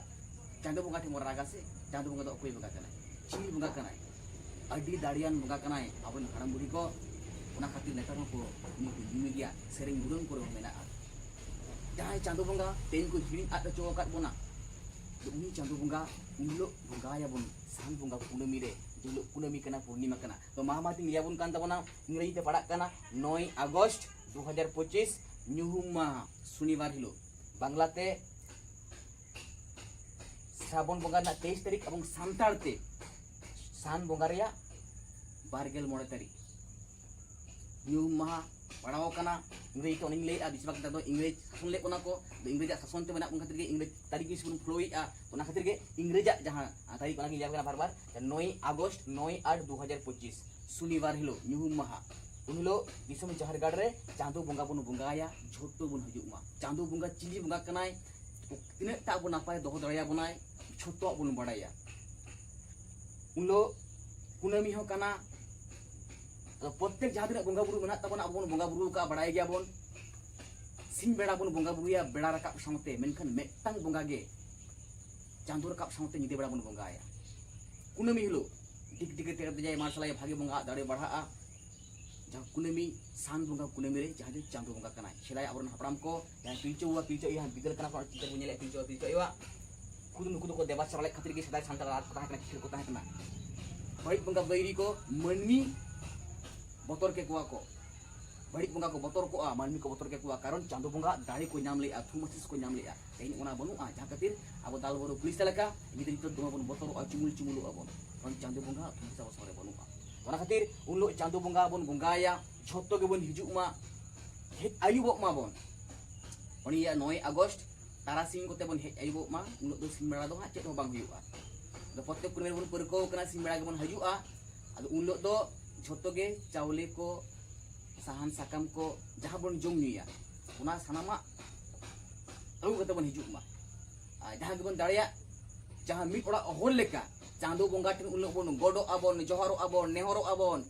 ᱪᱟᱸᱫᱚ ᱵᱚᱸᱜᱟ ᱴᱷᱮᱱ ᱵᱚᱱ ᱨᱟᱜᱟ ᱥᱮ, ᱪᱟᱸᱫᱚ ᱵᱚᱸᱜᱟ ᱫᱚ ᱚᱠᱚᱭ ᱵᱚᱸᱜᱟ ᱠᱟᱱᱟᱭ? ᱪᱤᱞᱤ ᱵᱚᱸᱜᱟ ᱠᱟᱱᱟᱭ? ᱟᱹᱰᱤ ᱫᱟᱲᱮᱭᱟᱱ ᱵᱚᱸᱜᱟ ᱠᱟᱱᱟᱭ᱾ ᱟᱵᱚᱨᱮᱱ ᱦᱟᱲᱟᱢ ᱵᱩᱲᱦᱤ ᱠᱚ ᱚᱱᱟ ᱠᱷᱟᱹᱛᱤᱨ ᱱᱮᱛᱟᱨ ᱦᱚᱸᱠᱚ ᱩᱱᱤ ᱠᱚ ᱧᱩᱢᱮ ᱜᱮᱭᱟ, ᱥᱮᱨᱮᱧ ᱫᱩᱨᱟᱹᱝ ᱠᱚᱨᱮ ᱦᱚᱸ ᱢᱮᱱᱟᱜᱼᱟ᱾ ᱡᱟᱦᱟᱸᱭ ᱪᱟᱸᱫᱚ ᱵᱚᱸᱜᱟ ᱛᱮᱦᱮᱧ ᱠᱚ ᱦᱤᱲᱤᱧ ᱟᱫ ᱦᱚᱪᱚ ᱟᱠᱟᱫ ᱵᱚᱱᱟ, ᱛᱚ ᱩᱱᱤ ᱪᱟᱸᱫᱚ ᱵᱚᱸᱜᱟ ᱩᱱ ᱦᱤᱞᱳᱜ ᱵᱚᱸᱜᱟᱭᱟᱵᱚᱱ ᱥᱟᱱ ᱵᱚᱸᱜᱟ ᱠᱩᱱᱟᱹᱢᱤ ᱨᱮ, ᱡᱮ ᱦᱤᱞᱳᱜ ᱠᱩᱱᱟᱹᱢᱤ ᱠᱟᱱᱟ, ᱯᱩᱨᱱᱤᱢᱟ ᱠᱟᱱᱟ᱾ ᱛᱚ ᱢᱟᱦᱟ ᱢᱟᱹᱦᱤᱛᱤᱧ ᱞᱟᱹᱭᱟᱵᱚᱱ ᱠᱟᱱ ᱛᱟᱵᱚᱱᱟ, ᱤᱝᱨᱮᱡᱤ ᱛᱮ ᱯᱟᱲᱟᱜ ᱠᱟᱱᱟ ᱱᱚᱭ ᱟᱜᱚᱥᱴ ᱫᱩ ᱦᱟᱡᱟᱨ ᱯᱚᱸᱪᱤᱥ, ᱧᱩᱦᱩᱢ ᱢᱟᱦᱟ, ᱥᱚᱱᱤᱵᱟᱨ ᱦᱤᱞᱳᱜ᱾ ᱵᱟᱝᱞᱟᱛᱮ ᱥᱨᱟᱵᱚᱱ ᱵᱚᱸᱜᱟ ᱨᱮᱱᱟᱜ ᱛᱮᱭᱤᱥ ᱛᱟᱹᱨᱤᱠᱷ ᱮᱵᱚᱝ ᱥᱟᱱᱛᱟᱲ ᱛᱮ ᱥᱟᱱ ᱵᱚᱸᱜᱟ ᱨᱮᱭᱟᱜ ᱵᱟᱨᱜᱮᱞ ᱢᱚᱬᱮ ᱛᱟᱹᱨᱤᱠᱷ ᱧᱩᱦᱩᱢ ᱢᱟᱦᱟ ᱯᱟᱲᱟᱣ ᱟᱠᱟᱱᱟ᱾ ᱤᱝᱨᱮᱡᱤ ᱛᱮ ᱚᱱᱮᱧ ᱞᱟᱹᱭᱮᱫᱼᱟ, ᱵᱮᱥᱤᱨ ᱵᱷᱟᱜᱽ ᱱᱮᱛᱟᱨ ᱫᱚ ᱤᱝᱨᱮᱡᱽ ᱥᱟᱥᱚᱱ ᱞᱮᱫ ᱵᱚᱱᱟ ᱠᱚ᱾ ᱟᱫᱚ ᱤᱝᱨᱮᱡᱽᱟᱜ ᱥᱟᱥᱚᱱ ᱛᱮ ᱢᱮᱱᱟᱜ ᱵᱚᱱ ᱠᱷᱟᱹᱛᱤᱨ ᱜᱮ ᱤᱝᱨᱮᱡᱽ ᱛᱟᱹᱨᱤᱠᱷ ᱵᱤᱥ ᱵᱚᱱ ᱯᱷᱳᱞᱳᱭᱮᱫᱼᱟ᱾ ᱚᱱᱟ ᱠᱷᱟᱹᱛᱤᱨ ᱜᱮ ᱤᱝᱨᱮᱡᱽᱟᱜ ᱡᱟᱦᱟᱸ ᱛᱟᱹᱨᱤᱠᱷ, ᱚᱱᱟᱜᱤᱧ ᱞᱟᱹᱭ ᱟᱵᱚᱱᱟ ᱵᱟᱨ ᱵᱟᱨ, ᱱᱚᱭ ᱟᱜᱚᱥᱴ, ᱱᱚᱭ ᱟᱴ ᱫᱩ ᱦᱟᱡᱟᱨ ᱯᱚᱸᱪᱤᱥ, ᱥᱚᱱᱤᱵᱟᱨ ᱦᱤᱞᱳᱜ ᱧᱩᱦᱩᱢ ᱢᱟᱦᱟ᱾ ᱩᱱ ᱦᱤᱞᱳᱜ ᱫᱤᱥᱚᱢ ᱡᱟᱦᱮᱨ ᱜᱟᱲ ᱨᱮ ᱪᱟᱸᱫᱚ ᱵᱚᱸᱜᱟ ᱵᱚᱱ ᱵᱚᱸᱜᱟᱭᱟ, ᱡᱷᱚᱛᱚ ᱵᱚᱱ ᱦᱤᱡᱩᱜ ᱢᱟ᱾ ᱪᱟᱸᱫᱚ ᱵᱚᱸᱜᱟ ᱪᱤᱞᱤ ᱵᱚᱸᱜᱟ ᱠᱟᱱᱟᱭ, ᱛᱤᱱᱟᱹᱜ ᱴᱟ ᱟᱵᱚ ᱱᱟᱯᱟᱭ ᱫᱚᱦᱚ ᱫᱟᱲᱮᱭᱟᱵᱚᱱᱟᱭ, ᱡᱷᱚᱛᱚᱣᱟᱜ ᱵᱚᱱ ᱵᱟᱲᱟᱭᱟ᱾ ᱩᱱ ᱦᱤᱞᱳᱜ ᱠᱩᱱᱟᱹᱢᱤ ᱦᱚᱸ ᱠᱟᱱᱟ᱾ ᱟᱫᱚ ᱯᱨᱚᱛᱛᱮᱠ ᱡᱟᱦᱟᱸ ᱛᱤᱱᱟᱹᱜ ᱵᱚᱸᱜᱟ ᱵᱩᱨᱩ ᱢᱮᱱᱟᱜ ᱛᱟᱵᱚᱱᱟ, ᱟᱵᱚ ᱵᱚᱱ ᱵᱚᱸᱜᱟ ᱵᱩᱨᱩ ᱟᱠᱟᱫᱼᱟ, ᱵᱟᱲᱟᱭ ᱜᱮᱭᱟᱵᱚᱱ᱾ ᱥᱤᱧ ᱵᱮᱲᱟ ᱵᱚᱱ ᱵᱚᱸᱜᱟ ᱵᱩᱨᱩᱭᱟ ᱵᱮᱲᱟ ᱨᱟᱠᱟᱵ ᱥᱟᱶᱛᱮ, ᱢᱮᱱᱠᱷᱟᱱ ᱢᱤᱫᱴᱟᱝ ᱵᱚᱸᱜᱟ ᱜᱮ ᱪᱟᱸᱫᱚ ᱨᱟᱠᱟᱵ ᱥᱟᱶᱛᱮ ᱧᱤᱫᱟᱹ ᱵᱮᱲᱟ ᱵᱚᱱ ᱵᱚᱸᱜᱟᱭᱟ᱾ ᱠᱩᱱᱟᱹᱢᱤ ᱦᱤᱞᱳᱜ ᱰᱤᱜᱽ ᱰᱤᱜᱽ ᱛᱮ ᱫᱮᱡᱟᱭ ᱢᱟᱨᱥᱟᱞᱟᱭ, ᱵᱷᱟᱜᱮ ᱵᱚᱸᱜᱟ ᱟᱜ ᱫᱟᱲᱮ ᱵᱟᱲᱦᱟᱜᱼᱟ᱾ ᱡᱟᱦᱟᱸ ᱠᱩᱱᱟᱹᱢᱤ ᱥᱟᱱ ᱵᱚᱸᱜᱟ ᱠᱩᱱᱟᱹᱢᱤ ᱨᱮ ᱡᱟᱦᱟᱸ ᱫᱚ ᱪᱟᱸᱫᱚ ᱵᱚᱸᱜᱟ ᱠᱟᱱᱟᱭ᱾ ᱥᱮᱫᱟᱭ ᱟᱵᱚᱨᱮᱱ ᱦᱟᱯᱲᱟᱢ ᱠᱚ ᱡᱟᱦᱟᱸ ᱯᱤᱞᱪᱩ ᱵᱟᱵᱟ ᱯᱤᱞᱪᱩ ᱟᱭᱳ ᱡᱟᱦᱟᱸ ᱵᱤᱫᱟᱹᱞ ᱠᱟᱱᱟ ᱠᱚ, ᱪᱤᱛᱟᱹᱨ ᱵᱚᱱ ᱧᱮᱞᱮᱫ ᱯᱤᱞᱪᱩ ᱵᱟᱵᱟ ᱯᱤᱞᱪᱩ ᱟᱭᱳᱣᱟᱜ, ᱠᱷᱩᱫ ᱱᱩᱠᱩ ᱫᱚᱠᱚ ᱫᱮᱵᱟ ᱥᱮᱵᱟ ᱞᱮᱫ ᱠᱷᱟᱹᱛᱤᱨ ᱜᱮ ᱥᱮᱫᱟᱭ ᱥᱟᱱᱛᱟᱲ ᱨᱟᱡᱽ ᱠᱚ ᱛᱟᱦᱮᱸ ᱠᱟᱱᱟ, ᱪᱤᱛᱟᱹᱨ ᱠᱚ ᱛᱟᱦᱮᱸ ᱠᱟᱱᱟ᱾ ᱵᱟᱹᱲᱤᱡ ᱵᱚᱸᱜᱟ ᱵᱟᱹᱭᱨᱤ ᱠᱚ ᱢᱟᱹᱱᱢᱤ ᱵᱚᱛᱚᱨ ᱠᱮᱠᱚᱣᱟ ᱠᱚ, ᱵᱟᱹᱲᱤᱡ ᱵᱚᱸᱜᱟ ᱠᱚ ᱵᱚᱛᱚᱨ ᱠᱚᱜᱼᱟ, ᱢᱟᱹᱱᱢᱤ ᱠᱚ ᱵᱚᱛᱚᱨ ᱠᱮᱠᱚᱣᱟ, ᱠᱟᱨᱚᱱ ᱪᱟᱸᱫᱚ ᱵᱚᱸᱜᱟ ᱫᱟᱲᱮ ᱠᱚ ᱧᱟᱢ ᱞᱮᱜᱼᱟ, ᱛᱷᱩᱢᱟᱥᱤᱥ ᱠᱚ ᱧᱟᱢ ᱞᱮᱜᱼᱟ᱾ ᱛᱮᱦᱮᱧ ᱚᱱᱟ ᱵᱟᱹᱱᱩᱜᱼᱟ, ᱡᱟᱦᱟᱸ ᱠᱷᱟᱹᱛᱤᱨ ᱟᱵᱚ ᱫᱟᱞ ᱵᱚᱨᱚ ᱯᱩᱞᱤᱥ ᱮᱞᱟᱠᱟ ᱧᱤᱫᱟᱹ ᱧᱩᱛᱟᱹ ᱫᱚᱢᱮ ᱵᱚᱱ ᱵᱚᱛᱚᱨᱚᱜᱼᱟ, ᱪᱩᱢᱩᱞ ᱪᱩᱢᱩᱞᱚᱜᱼᱟ ᱵᱚᱱ, ᱠᱟᱨᱚᱱ ᱪᱟᱸᱫᱚ ᱵᱚᱸᱜᱟ ᱛᱷᱩᱢᱟᱥᱤᱥ ᱟᱵᱚ ᱥᱟᱢᱟᱝ ᱨᱮ ᱵᱟᱹᱱᱩᱜᱼᱟ᱾ ᱚᱱᱟ ᱠᱷᱟᱹᱛᱤᱨ ᱩᱱ ᱦᱤᱞᱳᱜ ᱪᱟᱸᱫᱚ ᱵᱚᱸᱜᱟ ᱵᱚᱱ ᱵᱚᱸᱜᱟᱭᱟ, ᱡᱷᱚᱛᱚ ᱜᱮᱵᱚᱱ ᱦᱤᱡᱩᱜ ᱢᱟ᱾ ᱦᱮᱡ ᱟᱹᱭᱩᱵᱚᱜ ᱢᱟᱵᱚᱱ᱾ ᱩᱱᱤᱭᱟᱜ ᱱᱚᱭ ᱟᱜᱚᱥᱴ ᱛᱟᱨᱟᱥᱤᱧ ᱠᱚᱛᱮ ᱵᱚᱱ ᱦᱮᱡ ᱟᱹᱭᱩᱵᱚᱜ ᱢᱟ᱾ ᱩᱱ ᱦᱤᱞᱳᱜ ᱫᱚ ᱥᱤᱧ ᱵᱮᱲᱟ ᱫᱚ ᱦᱟᱸᱜ ᱪᱮᱫ ᱦᱚᱸ ᱵᱟᱝ ᱦᱩᱭᱩᱜᱼᱟ᱾ ᱟᱫᱚ ᱯᱨᱚᱛᱛᱮᱠ ᱠᱩᱱᱟᱹᱢᱤ ᱨᱮᱵᱚᱱ ᱯᱟᱹᱨᱠᱟᱹᱣ ᱠᱟᱱᱟ ᱥᱤᱧ ᱵᱮᱲᱟ ᱜᱮᱵᱚᱱ ᱦᱤᱡᱩᱜᱼᱟ᱾ ᱟᱫᱚ ᱩᱱ ᱦᱤᱞᱳᱜ ᱫᱚ ᱡᱷᱚᱛᱚ ᱜᱮ ᱪᱟᱣᱞᱮ ᱠᱚ, ᱥᱟᱦᱟᱱ ᱥᱟᱠᱟᱢ ᱠᱚ, ᱡᱟᱦᱟᱸ ᱵᱚᱱ ᱡᱚᱢ ᱧᱩᱭᱟ, ᱚᱱᱟ ᱥᱟᱱᱟᱢᱟᱜ ᱟᱹᱜᱩ ᱠᱟᱛᱮ ᱵᱚᱱ ᱦᱤᱡᱩᱜ ᱢᱟ᱾ ᱟᱨ ᱡᱟᱦᱟᱸ ᱜᱮᱵᱚᱱ ᱫᱟᱲᱮᱭᱟᱜ, ᱡᱟᱦᱟᱸ ᱢᱤᱫ ᱚᱲᱟᱜ ᱦᱚᱲ ᱞᱮᱠᱟ ᱪᱟᱸᱫᱚ ᱵᱚᱸᱜᱟ ᱴᱷᱮᱱ ᱩᱱ ᱦᱤᱞᱳᱜ ᱵᱚᱱ ᱜᱚᱰᱚᱜ ᱟᱵᱚᱱ, ᱡᱚᱦᱟᱨᱚᱜ ᱟᱵᱚᱱ, ᱱᱮᱦᱚᱨᱚᱜ ᱟᱵᱚᱱ,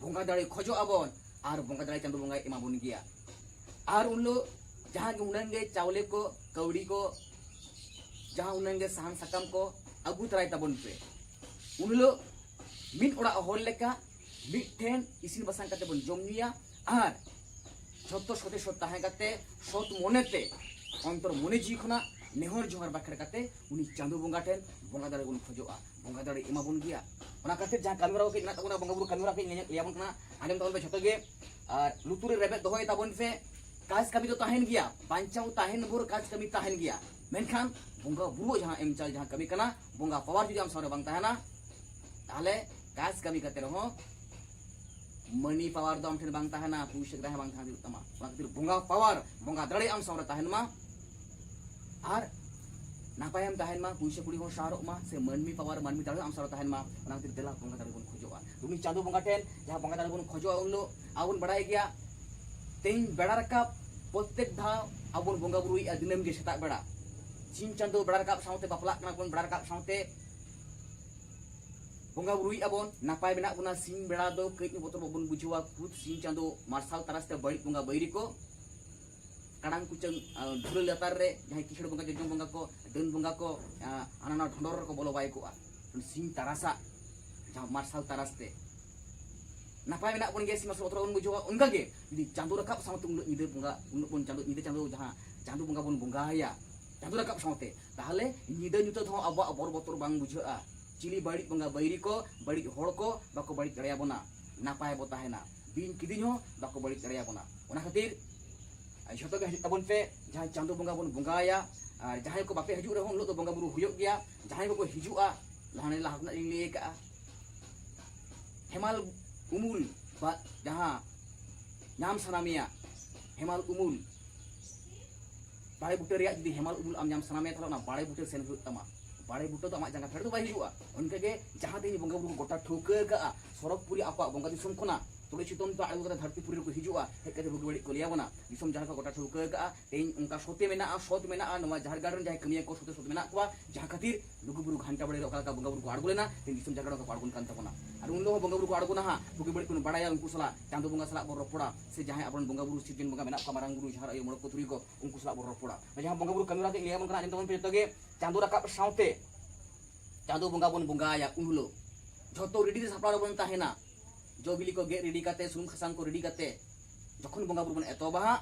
ᱵᱚᱸᱜᱟ ᱫᱟᱲᱮ ᱠᱷᱚᱡᱚᱜ ᱟᱵᱚᱱ, ᱟᱨ ᱵᱚᱸᱜᱟ ᱫᱟᱲᱮ ᱪᱟᱸᱫᱚ ᱵᱚᱸᱜᱟᱭ ᱮᱢᱟ ᱵᱚᱱ ᱜᱮᱭᱟ᱾ ᱟᱨ ᱩᱱ ᱦᱤᱞᱳᱜ ᱡᱟᱦᱟᱸ ᱜᱮ ᱩᱱᱟᱹᱝ ᱜᱮ ᱪᱟᱣᱞᱮ ᱠᱚ, ᱠᱟᱹᱣᱰᱤ ᱠᱚ, ᱡᱟᱦᱟᱸ ᱩᱱᱟᱹᱝ ᱜᱮ ᱥᱟᱦᱟᱱ ᱥᱟᱠᱟᱢ ᱠᱚ ᱟᱹᱜᱩ ᱛᱚᱨᱟᱭ ᱛᱟᱵᱚᱱ ᱯᱮ᱾ ᱩᱱ ᱦᱤᱞᱳᱜ ᱢᱤᱫ ᱚᱲᱟᱜ ᱦᱚᱲ ᱞᱮᱠᱟ ᱢᱤᱫ ᱴᱷᱮᱱ ᱤᱥᱤᱱ ᱵᱟᱥᱟᱝ ᱠᱟᱛᱮ ᱵᱚᱱ ᱡᱚᱢ ᱧᱩᱭᱟ ᱟᱨ ᱡᱷᱚᱛᱚ ᱥᱚᱫᱮ ᱥᱚᱫ ᱛᱟᱦᱮᱸ ᱠᱟᱛᱮ ᱥᱚᱛ ᱢᱚᱱᱮᱛᱮ ᱚᱱᱛᱚᱨ ᱢᱚᱱᱮ ᱡᱤᱣᱤ ᱠᱷᱚᱱᱟᱜ ᱱᱮᱦᱚᱨ ᱡᱚᱦᱟᱨ ᱵᱟᱠᱷᱮᱲ ᱠᱟᱛᱮ ᱩᱱᱤ ᱪᱟᱸᱫᱚ ᱵᱚᱸᱜᱟ ᱴᱷᱮᱱ ᱵᱚᱸᱜᱟ ᱫᱟᱲᱮ ᱵᱚᱱ ᱠᱷᱚᱡᱚᱜᱼᱟ, ᱵᱚᱸᱜᱟ ᱫᱟᱲᱮ ᱮᱢᱟ ᱵᱚᱱ ᱜᱮᱭᱟ᱾ ᱚᱱᱟ ᱠᱷᱟᱹᱛᱤᱨ ᱡᱟᱦᱟᱸ ᱠᱟᱹᱢᱤ ᱦᱚᱨᱟ ᱠᱚ ᱠᱟᱹᱡ ᱢᱮᱱᱟᱜ ᱛᱟᱵᱚᱱᱟ, ᱵᱚᱸᱜᱟ ᱵᱩᱨᱩ ᱠᱟᱹᱢᱤ ᱦᱚᱨᱟ ᱠᱟᱹᱡ ᱞᱟᱹᱭ ᱟᱵᱚᱱ ᱠᱟᱱᱟ, ᱟᱸᱡᱚᱢ ᱛᱟᱵᱚᱱ ᱯᱮ ᱡᱷᱚᱛᱚ ᱜᱮ᱾ ᱟᱨ ᱞᱩᱛᱩᱨ ᱨᱮ ᱨᱮᱵᱮᱫ ᱫᱚᱦᱚᱭ ᱛᱟᱵᱚᱱ ᱯᱮ᱾ ᱠᱟᱡᱽ ᱠᱟᱹᱢᱤ ᱫᱚ ᱛᱟᱦᱮᱱ ᱜᱮᱭᱟ, ᱵᱟᱧᱪᱟᱣ ᱛᱟᱦᱮᱱ ᱵᱷᱳᱨ ᱠᱟᱡᱽ ᱠᱟᱹᱢᱤ ᱛᱟᱦᱮᱱ ᱜᱮᱭᱟ, ᱢᱮᱱᱠᱷᱟᱱ ᱵᱚᱸᱜᱟ ᱵᱩᱨᱩ ᱡᱟᱦᱟᱸ ᱮᱢ ᱪᱟᱞ ᱡᱟᱦᱟᱸ ᱠᱟᱹᱢᱤ ᱠᱟᱱᱟ, ᱵᱚᱸᱜᱟ ᱯᱟᱣᱟᱨ ᱡᱩᱫᱤ ᱟᱢ ᱥᱟᱢᱟᱝ ᱨᱮ ᱵᱟᱝ ᱛᱟᱦᱮᱱᱟ, ᱛᱟᱦᱚᱞᱮ ᱠᱟᱡᱽ ᱠᱟᱹᱢᱤ ᱠᱟᱛᱮ ᱨᱮᱦᱚᱸ ᱢᱟᱹᱱᱤ ᱯᱟᱣᱟᱨ ᱫᱚ ᱟᱢ ᱴᱷᱮᱱ ᱵᱟᱝ ᱛᱟᱦᱮᱱᱟ, ᱯᱩᱭᱥᱟᱹ ᱜᱨᱟᱦᱮ ᱵᱟᱝ ᱛᱟᱦᱮᱱ ᱦᱩᱭᱩᱜ ᱛᱟᱢᱟ᱾ ᱚᱱᱟ ᱠᱷᱟᱹᱛᱤᱨ ᱵᱚᱸᱜᱟ ᱯᱟᱣᱟᱨ, ᱵᱚᱸᱜᱟ ᱫᱟᱲᱮ ᱟᱢ ᱥᱟᱢᱟᱝ ᱨᱮ ᱛᱟᱦᱮᱱ ᱢᱟ᱾ ᱟᱨ ᱱᱟᱯᱟᱭᱮᱢ ᱛᱟᱦᱮᱱ ᱢᱟ, ᱯᱩᱭᱥᱟᱹ ᱠᱩᱲᱤ ᱦᱚᱸ ᱥᱟᱨᱚᱜ ᱢᱟ, ᱥᱮ ᱢᱟᱹᱱᱢᱤ ᱯᱟᱣᱟᱨ, ᱢᱟᱹᱱᱢᱤ ᱫᱟᱲᱮ ᱟᱢ ᱥᱟᱢᱟᱝ ᱨᱮ ᱛᱟᱦᱮᱱ ᱢᱟ᱾ ᱚᱱᱟ ᱠᱷᱟᱹᱛᱤᱨ ᱫᱮᱞᱟ ᱵᱚᱸᱜᱟ ᱫᱟᱲᱮ ᱵᱚᱱ ᱠᱷᱚᱡᱚᱜᱼᱟ᱾ ᱩᱱᱤ ᱪᱟᱸᱫᱚ ᱵᱚᱸᱜᱟ ᱴᱷᱮᱱ ᱡᱟᱦᱟᱸ ᱵᱚᱸᱜᱟ ᱫᱟᱲᱮ ᱵᱚᱱ ᱠᱷᱚᱡᱚᱜᱼᱟ, ᱩᱱ ᱦᱤᱞᱳᱜ ᱟᱵᱚ ᱵᱚᱱ ᱵᱟᱲᱟᱭ ᱜᱮᱭᱟ, ᱛᱮᱦᱮᱧ ᱵᱮᱲᱟ ᱨᱟᱠᱟᱵ ᱯᱨᱚᱛᱛᱮᱠ ᱫᱷᱟᱣ ᱟᱵᱚ ᱵᱚᱱ ᱵᱚᱸᱜᱟ ᱵᱩᱨᱩᱭᱮᱫᱼᱟ ᱫᱤᱱᱟᱹᱢ ᱜᱮ ᱥᱮᱛᱟᱜ ᱵᱮᱲᱟ᱾ ᱥᱤᱧ ᱪᱟᱸᱫᱚ ᱵᱮᱲᱟ ᱨᱟᱠᱟᱵ ᱥᱟᱶᱛᱮ ᱵᱟᱯᱞᱟᱜ ᱠᱟᱱᱟ ᱵᱚᱱ, ᱵᱮᱲᱟ ᱨᱟᱠᱟᱵ ᱥᱟᱶᱛᱮ ᱵᱚᱸᱜᱟ ᱵᱩᱨᱩᱭᱮᱫᱼᱟ ᱵᱚᱱ, ᱱᱟᱯᱟᱭ ᱢᱮᱱᱟᱜ ᱵᱚᱱᱟ, ᱥᱤᱧ ᱵᱮᱲᱟ ᱫᱚ ᱠᱟᱹᱡ ᱦᱚᱸ ᱵᱚᱛᱚᱨ ᱵᱟᱵᱚᱱ ᱵᱩᱡᱷᱟᱹᱣᱟ᱾ ᱠᱷᱩᱫ ᱥᱤᱧ ᱪᱟᱸᱫᱚ ᱢᱟᱨᱥᱟᱞ ᱛᱟᱨᱟᱥ ᱛᱮ ᱵᱟᱹᱲᱤᱡ ᱵᱚᱸᱜᱟ ᱵᱟᱹᱭᱨᱤ ᱠᱚ, ᱠᱟᱲᱟᱝ ᱠᱩᱪᱟᱹᱝ, ᱟᱸ, ᱫᱷᱩᱲᱟᱹ ᱞᱟᱛᱟᱨ ᱨᱮ ᱡᱟᱦᱟᱸᱭ ᱠᱤᱥᱟᱹᱬ ᱵᱚᱸᱜᱟ, ᱡᱚᱡᱚᱢ ᱵᱚᱸᱜᱟ ᱠᱚ, ᱰᱟᱹᱱ ᱵᱚᱸᱜᱟ ᱠᱚ, ᱟᱸ, ᱦᱟᱱᱟ ᱱᱟᱣᱟ ᱰᱷᱚᱸᱰᱚᱨ ᱨᱮᱠᱚ ᱵᱚᱞᱚ ᱵᱟᱭ ᱠᱚᱜᱼᱟ᱾ ᱥᱤᱧ ᱛᱟᱨᱟᱥᱟᱜ ᱡᱟᱦᱟᱸ ᱢᱟᱨᱥᱟᱞ ᱛᱟᱨᱟᱥ ᱛᱮ ᱱᱟᱯᱟᱭ ᱢᱮᱱᱟᱜ ᱵᱚᱱ ᱜᱮᱭᱟ, ᱥᱤᱧ ᱢᱟᱨᱥᱟᱞ ᱵᱚᱛᱚᱨ ᱵᱟᱵᱚᱱ ᱵᱩᱡᱷᱟᱹᱣᱟ᱾ ᱚᱱᱠᱟᱜᱮ ᱡᱩᱫᱤ ᱪᱟᱸᱫᱚ ᱨᱟᱠᱟᱵ ᱥᱟᱶᱛᱮ ᱩᱱ ᱦᱤᱞᱳᱜ ᱧᱤᱫᱟᱹ ᱵᱚᱸᱜᱟ, ᱩᱱ ᱦᱤᱞᱳᱜ ᱵᱚᱱ ᱪᱟᱸᱫᱚ, ᱧᱤᱫᱟᱹ ᱪᱟᱸᱫᱚ ᱡᱟᱦᱟᱸ ᱪᱟᱸᱫᱚ ᱵᱚᱸᱜᱟ ᱵᱚᱱ ᱵᱚᱸᱜᱟᱭᱟ ᱪᱟᱸᱫᱚ ᱨᱟᱠᱟᱵ ᱥᱟᱶᱛᱮ, ᱛᱟᱦᱚᱞᱮ ᱧᱤᱫᱟᱹ ᱧᱩᱛᱟᱹᱛ ᱦᱚᱸ ᱟᱵᱚᱣᱟᱜ ᱵᱚᱨ ᱵᱚᱛᱚᱨ ᱵᱟᱝ ᱵᱩᱡᱷᱟᱹᱜᱼᱟ᱾ ᱪᱤᱞᱤ ᱵᱟᱹᱲᱤᱡ ᱵᱚᱸᱜᱟ ᱵᱟᱹᱭᱨᱤ ᱠᱚ, ᱵᱟᱹᱲᱤᱡ ᱦᱚᱲ ᱠᱚ ᱵᱟᱠᱚ ᱵᱟᱹᱲᱤᱡ ᱫᱟᱲᱮᱭᱟᱵᱚᱱᱟ, ᱱᱟᱯᱟᱭ ᱵᱚ ᱛᱟᱦᱮᱱᱟ, ᱵᱤᱧ ᱠᱤᱫᱤᱧ ᱦᱚᱸ ᱵᱟᱠᱚ ᱵᱟᱹᱲᱤᱡ ᱫᱟᱲᱮᱭᱟᱵᱚᱱᱟ᱾ ᱚᱱᱟ ᱠᱷᱟᱹᱛᱤᱨ ᱡᱷᱚᱛᱚ ᱜᱮ ᱦᱤᱡᱩᱜ ᱛᱟᱵᱚᱱ ᱯᱮ, ᱡᱟᱦᱟᱸᱭ ᱪᱟᱸᱫᱚ ᱵᱚᱸᱜᱟ ᱵᱚᱱ ᱵᱚᱸᱜᱟᱭᱟ, ᱟᱨ ᱡᱟᱦᱟᱸᱭ ᱠᱚ ᱵᱟᱯᱮ ᱦᱤᱡᱩᱜ ᱨᱮᱦᱚᱸ ᱩᱱ ᱦᱤᱞᱳᱜ ᱫᱚ ᱵᱚᱸᱜᱟ ᱵᱩᱨᱩ ᱦᱩᱭᱩᱜ ᱜᱮᱭᱟ᱾ ᱡᱟᱦᱟᱸᱭ ᱠᱚᱠᱚ ᱦᱤᱡᱩᱜᱼᱟ, ᱞᱟᱦᱟ ᱞᱟᱦᱟ ᱠᱷᱚᱱᱟᱜ ᱞᱤᱧ ᱞᱟᱹᱭ ᱟᱠᱟᱫᱼᱟ, ᱦᱮᱢᱟᱞ ᱩᱢᱩᱞ ᱵᱟ ᱡᱟᱦᱟᱸ ᱧᱟᱢ ᱥᱟᱱᱟ ᱢᱮᱭᱟ, ᱦᱮᱢᱟᱞ ᱩᱢᱩᱞ, ᱵᱟᱲᱮ ᱵᱩᱴᱟᱹ ᱨᱮᱭᱟᱜ ᱡᱩᱫᱤ ᱦᱮᱢᱟᱞ ᱩᱢᱩᱞ ᱟᱢ ᱧᱟᱢ ᱥᱟᱱᱟ ᱢᱮᱭᱟ, ᱛᱟᱦᱚᱞᱮ ᱚᱱᱟ ᱵᱟᱲᱮ ᱵᱩᱴᱟᱹ ᱥᱮᱱ ᱦᱩᱭᱩᱜ ᱛᱟᱢᱟ᱾ ᱵᱟᱲᱮ ᱵᱩᱴᱟᱹ ᱫᱚ ᱟᱢᱟᱜ ᱡᱟᱸᱜᱟ ᱯᱷᱮᱰ ᱫᱚ ᱵᱟᱭ ᱦᱤᱡᱩᱜᱼᱟ᱾ ᱚᱱᱠᱟᱜᱮ ᱡᱟᱦᱟᱸ ᱛᱮᱦᱮᱧ ᱵᱚᱸᱜᱟ ᱵᱩᱨᱩ ᱠᱚ ᱜᱚᱴᱟ ᱴᱷᱟᱹᱣᱠᱟᱹ ᱟᱠᱟᱫᱼᱟ, ᱥᱚᱨᱚᱜᱽᱯᱩᱨᱤ ᱟᱠᱚᱣᱟᱜ ᱵᱚᱸᱜᱟ ᱫᱤᱥᱚᱢ ᱠᱷᱚᱱᱟᱜ ᱛᱩᱲᱤ ᱥᱤᱛᱩᱝ ᱛᱮ ᱟᱬᱜᱚ ᱠᱟᱛᱮ ᱫᱷᱟᱹᱨᱛᱤ ᱯᱩᱨᱤ ᱨᱮᱠᱚ ᱦᱤᱡᱩᱜᱼᱟ, ᱦᱮᱡ ᱠᱟᱛᱮ ᱵᱩᱜᱤ ᱵᱟᱹᱲᱤᱡ ᱠᱚ ᱞᱟᱹᱭ ᱟᱵᱚᱱᱟ᱾ ᱫᱤᱥᱚᱢ ᱡᱟᱦᱟᱸ ᱞᱮᱠᱟ ᱜᱚᱴᱟ ᱴᱷᱟᱹᱣᱠᱟᱹ ᱟᱠᱟᱫᱼᱟ, ᱛᱮᱦᱮᱧ ᱚᱱᱠᱟ ᱥᱚᱛᱮ ᱢᱮᱱᱟᱜᱼᱟ, ᱥᱚᱛ ᱢᱮᱱᱟᱜᱼᱟ, ᱱᱚᱣᱟ ᱡᱟᱦᱮᱨ ᱜᱟᱲ ᱨᱮᱱ ᱡᱟᱦᱟᱸᱭ ᱠᱟᱹᱢᱤᱭᱟᱹ ᱠᱚ ᱥᱚᱛᱮ ᱥᱚᱛ ᱢᱮᱱᱟᱜ ᱠᱚᱣᱟ, ᱡᱟᱦᱟᱸ ᱠᱷᱟᱹᱛᱤᱨ ᱞᱩᱜᱩ ᱵᱩᱨᱩ ᱜᱷᱟᱱᱴᱟ ᱵᱟᱲᱮ ᱨᱮ ᱚᱠᱟ ᱞᱮᱠᱟ ᱵᱚᱸᱜᱟ ᱵᱩᱨᱩ ᱠᱚ ᱟᱬᱜᱚ ᱞᱮᱱᱟ, ᱛᱮᱦᱮᱧ ᱫᱤᱥᱚᱢ ᱡᱟᱦᱮᱨ ᱜᱟᱲ ᱨᱮ ᱠᱚ ᱟᱬᱜᱚᱱ ᱠᱟᱱ ᱛᱟᱵᱚᱱᱟ᱾ ᱟᱨ ᱩᱱ ᱦᱤᱞᱳᱜ ᱦᱚᱸ ᱵᱚᱸᱜᱟ ᱵᱩᱨᱩ ᱠᱚ ᱟᱬᱜᱚᱱᱟ ᱦᱟᱸᱜ, ᱵᱩᱜᱤ ᱵᱟᱹᱲᱤᱡ ᱠᱚ ᱵᱟᱲᱟᱭᱟ, ᱩᱱᱠᱩ ᱥᱟᱞᱟᱜ ᱪᱟᱸᱫᱚ ᱵᱚᱸᱜᱟ ᱥᱟᱞᱟᱜ ᱵᱚᱱ ᱨᱚᱯᱚᱲᱟ, ᱥᱮ ᱡᱟᱦᱟᱸᱭ ᱟᱵᱚᱨᱮᱱ ᱵᱚᱸᱜᱟ ᱵᱩᱨᱩ ᱥᱤᱨᱡᱚᱱ ᱵᱚᱸᱜᱟ ᱢᱮᱱᱟᱜ ᱠᱚᱣᱟ, ᱢᱟᱨᱟᱝ ᱵᱩᱨᱩ, ᱡᱟᱦᱮᱨ ᱟᱭᱳ, ᱢᱚᱬᱮ ᱠᱚ ᱛᱩᱨᱩᱭ ᱠᱚ, ᱩᱱᱠᱩ ᱥᱟᱞᱟᱜ ᱵᱚᱱ ᱨᱚᱯᱚᱲᱟ᱾ ᱡᱟᱦᱟᱸ ᱵᱚᱸᱜᱟ ᱵᱩᱨᱩ ᱠᱟᱹᱢᱤ ᱦᱚᱨᱟ ᱠᱟᱹᱡ ᱞᱟᱹᱭ ᱟᱵᱚᱱ ᱠᱟᱱᱟ, ᱟᱸᱡᱚᱢ ᱛᱟᱵᱚᱱ ᱯᱮ ᱡᱚᱛᱚ ᱜᱮ᱾ ᱪᱟᱸᱫᱚ ᱨᱟᱠᱟᱵ ᱥᱟᱶᱛᱮ ᱪᱟᱸᱫᱚ ᱵᱚᱸᱜᱟ ᱵᱚᱱ ᱵᱚᱸᱜᱟᱭᱟ ᱩᱱ ᱦᱤᱞᱳᱜ᱾ ᱡᱷᱚᱛᱚ ᱨᱮᱰᱤ ᱨᱮ ᱥᱟᱯᱲᱟᱣ ᱨᱮᱵᱚᱱ ᱛᱟᱦᱮᱱᱟ᱾ ᱡᱚ ᱵᱤᱞᱤ ᱠᱚ ᱜᱮᱫ ᱨᱮᱰᱤ ᱠᱟᱛᱮ, ᱥᱩᱱᱩᱢ ᱥᱟᱥᱟᱝ ᱠᱚ ᱨᱮᱰᱤ ᱠᱟᱛᱮ, ᱡᱚᱠᱷᱚᱱ ᱵᱚᱸᱜᱟ ᱵᱩᱨᱩ ᱵᱚᱱ ᱮᱛᱚᱦᱚᱵᱟ ᱦᱟᱸᱜ,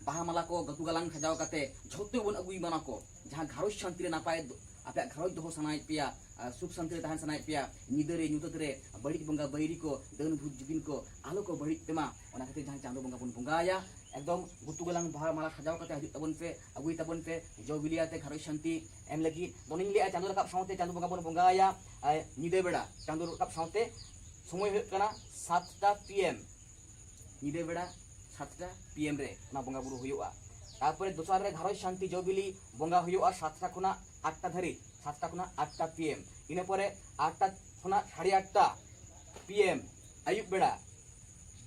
ᱵᱟᱦᱟ ᱢᱟᱞᱟ ᱠᱚ ᱜᱟᱹᱛᱩ ᱜᱟᱞᱟᱝ ᱥᱟᱡᱟᱣ ᱠᱟᱛᱮ ᱡᱷᱚᱛᱚ ᱵᱚᱱ ᱟᱹᱜᱩᱭ ᱢᱟᱱᱟ ᱠᱚ᱾ ᱡᱟᱦᱟᱸ ᱜᱷᱟᱨᱚᱸᱡᱽ ᱥᱟᱱᱛᱤ ᱨᱮ ᱱᱟᱯᱟᱭ ᱫᱚ-, ᱟᱯᱮᱭᱟᱜ ᱜᱷᱟᱨᱚᱸᱡᱽ ᱫᱚᱦᱚ ᱥᱟᱱᱟᱭᱮᱫ ᱯᱮᱭᱟ, ᱟᱨ ᱥᱩᱠ ᱥᱟᱱᱛᱤ ᱨᱮ ᱛᱟᱦᱮᱱ ᱥᱟᱱᱟᱭᱮᱫ ᱯᱮᱭᱟ, ᱧᱤᱫᱟᱹ ᱨᱮ ᱧᱩᱛᱟᱹᱛ ᱨᱮ ᱵᱟᱹᱲᱤᱡ ᱵᱚᱸᱜᱟ ᱵᱟᱹᱭᱨᱤ ᱠᱚ, ᱰᱟᱹᱱ ᱵᱷᱩᱛ ᱡᱩᱜᱤᱱ ᱠᱚ ᱟᱞᱚ ᱠᱚ ᱵᱟᱹᱲᱤᱡ ᱯᱮᱢᱟ, ᱚᱱᱟ ᱠᱷᱟᱹᱛᱤᱨ ᱡᱟᱦᱟᱸ ᱪᱟᱸᱫᱚ ᱵᱚᱸᱜᱟ ᱵᱚᱱ ᱵᱚᱸᱜᱟᱭᱟ, ᱮᱠᱫᱚᱢ ᱜᱩᱛᱩ ᱜᱟᱞᱟᱝ ᱵᱟᱦᱟ ᱢᱟᱞᱟ ᱥᱟᱡᱟᱣ ᱠᱟᱛᱮ ᱦᱤᱡᱩᱜ ᱛᱟᱵᱚᱱ ᱯᱮ, ᱟᱹᱜᱩᱭ ᱛᱟᱵᱚᱱ ᱯᱮ, ᱡᱚ ᱵᱤᱞᱤᱭᱟᱛᱮ ᱜᱷᱟᱨᱚᱸᱡᱽ ᱥᱟᱱᱛᱤ ᱮᱢ ᱞᱟᱹᱜᱤᱫ᱾ ᱫᱚ ᱚᱱᱮᱧ ᱞᱟᱹᱭᱟ, ᱪᱟᱸᱫᱚ ᱨᱟᱠᱟᱵ ᱥᱟᱶᱛᱮ ᱪᱟᱸᱫᱚ ᱵᱚᱸᱜᱟ ᱵᱚᱱ ᱵᱚᱸᱜᱟᱭᱟ, ᱟᱨ ᱧᱤᱫᱟᱹ ᱵᱮᱲᱟ ᱪᱟᱸᱫᱚ ᱨᱟᱠᱟᱵ ᱥᱟᱶᱛᱮ ᱥᱚᱢᱚᱭ ᱦᱩᱭᱩᱜ ᱠᱟᱱᱟ ᱥᱟᱛᱴᱟ ᱯᱤ ᱮᱢ, ᱧᱤᱫᱟᱹ ᱵᱮᱲᱟ ᱥᱟᱛᱴᱟ ᱯᱤ ᱮᱢ ᱨᱮ ᱚᱱᱟ ᱵᱚᱸᱜᱟ ᱵᱩᱨᱩ ᱦᱩᱭᱩᱜᱼᱟ᱾ ᱛᱟᱨᱯᱚᱨᱮ ᱫᱚᱥᱟᱨ ᱨᱮ ᱜᱷᱟᱨᱚᱸᱡᱽ ᱥᱟᱱᱛᱤ ᱡᱚ ᱵᱤᱞᱤ ᱵᱚᱸᱜᱟ ᱦᱩᱭᱩᱜᱼᱟ ᱥᱟᱛᱴᱟ ᱠᱷᱚᱱᱟᱜ ᱟᱴᱴᱟ ᱫᱷᱟᱹᱨᱤᱡ, ᱥᱟᱛᱴᱟ ᱠᱷᱚᱱᱟᱜ ᱟᱴᱴᱟ ᱯᱤ ᱮᱢ᱾ ᱤᱱᱟᱹ ᱯᱚᱨᱮ ᱟᱴᱴᱟ ᱠᱷᱚᱱᱟᱜ ᱥᱟᱲᱮ ᱟᱴᱴᱟ ᱯᱤ ᱮᱢ ᱟᱹᱭᱩᱵ ᱵᱮᱲᱟ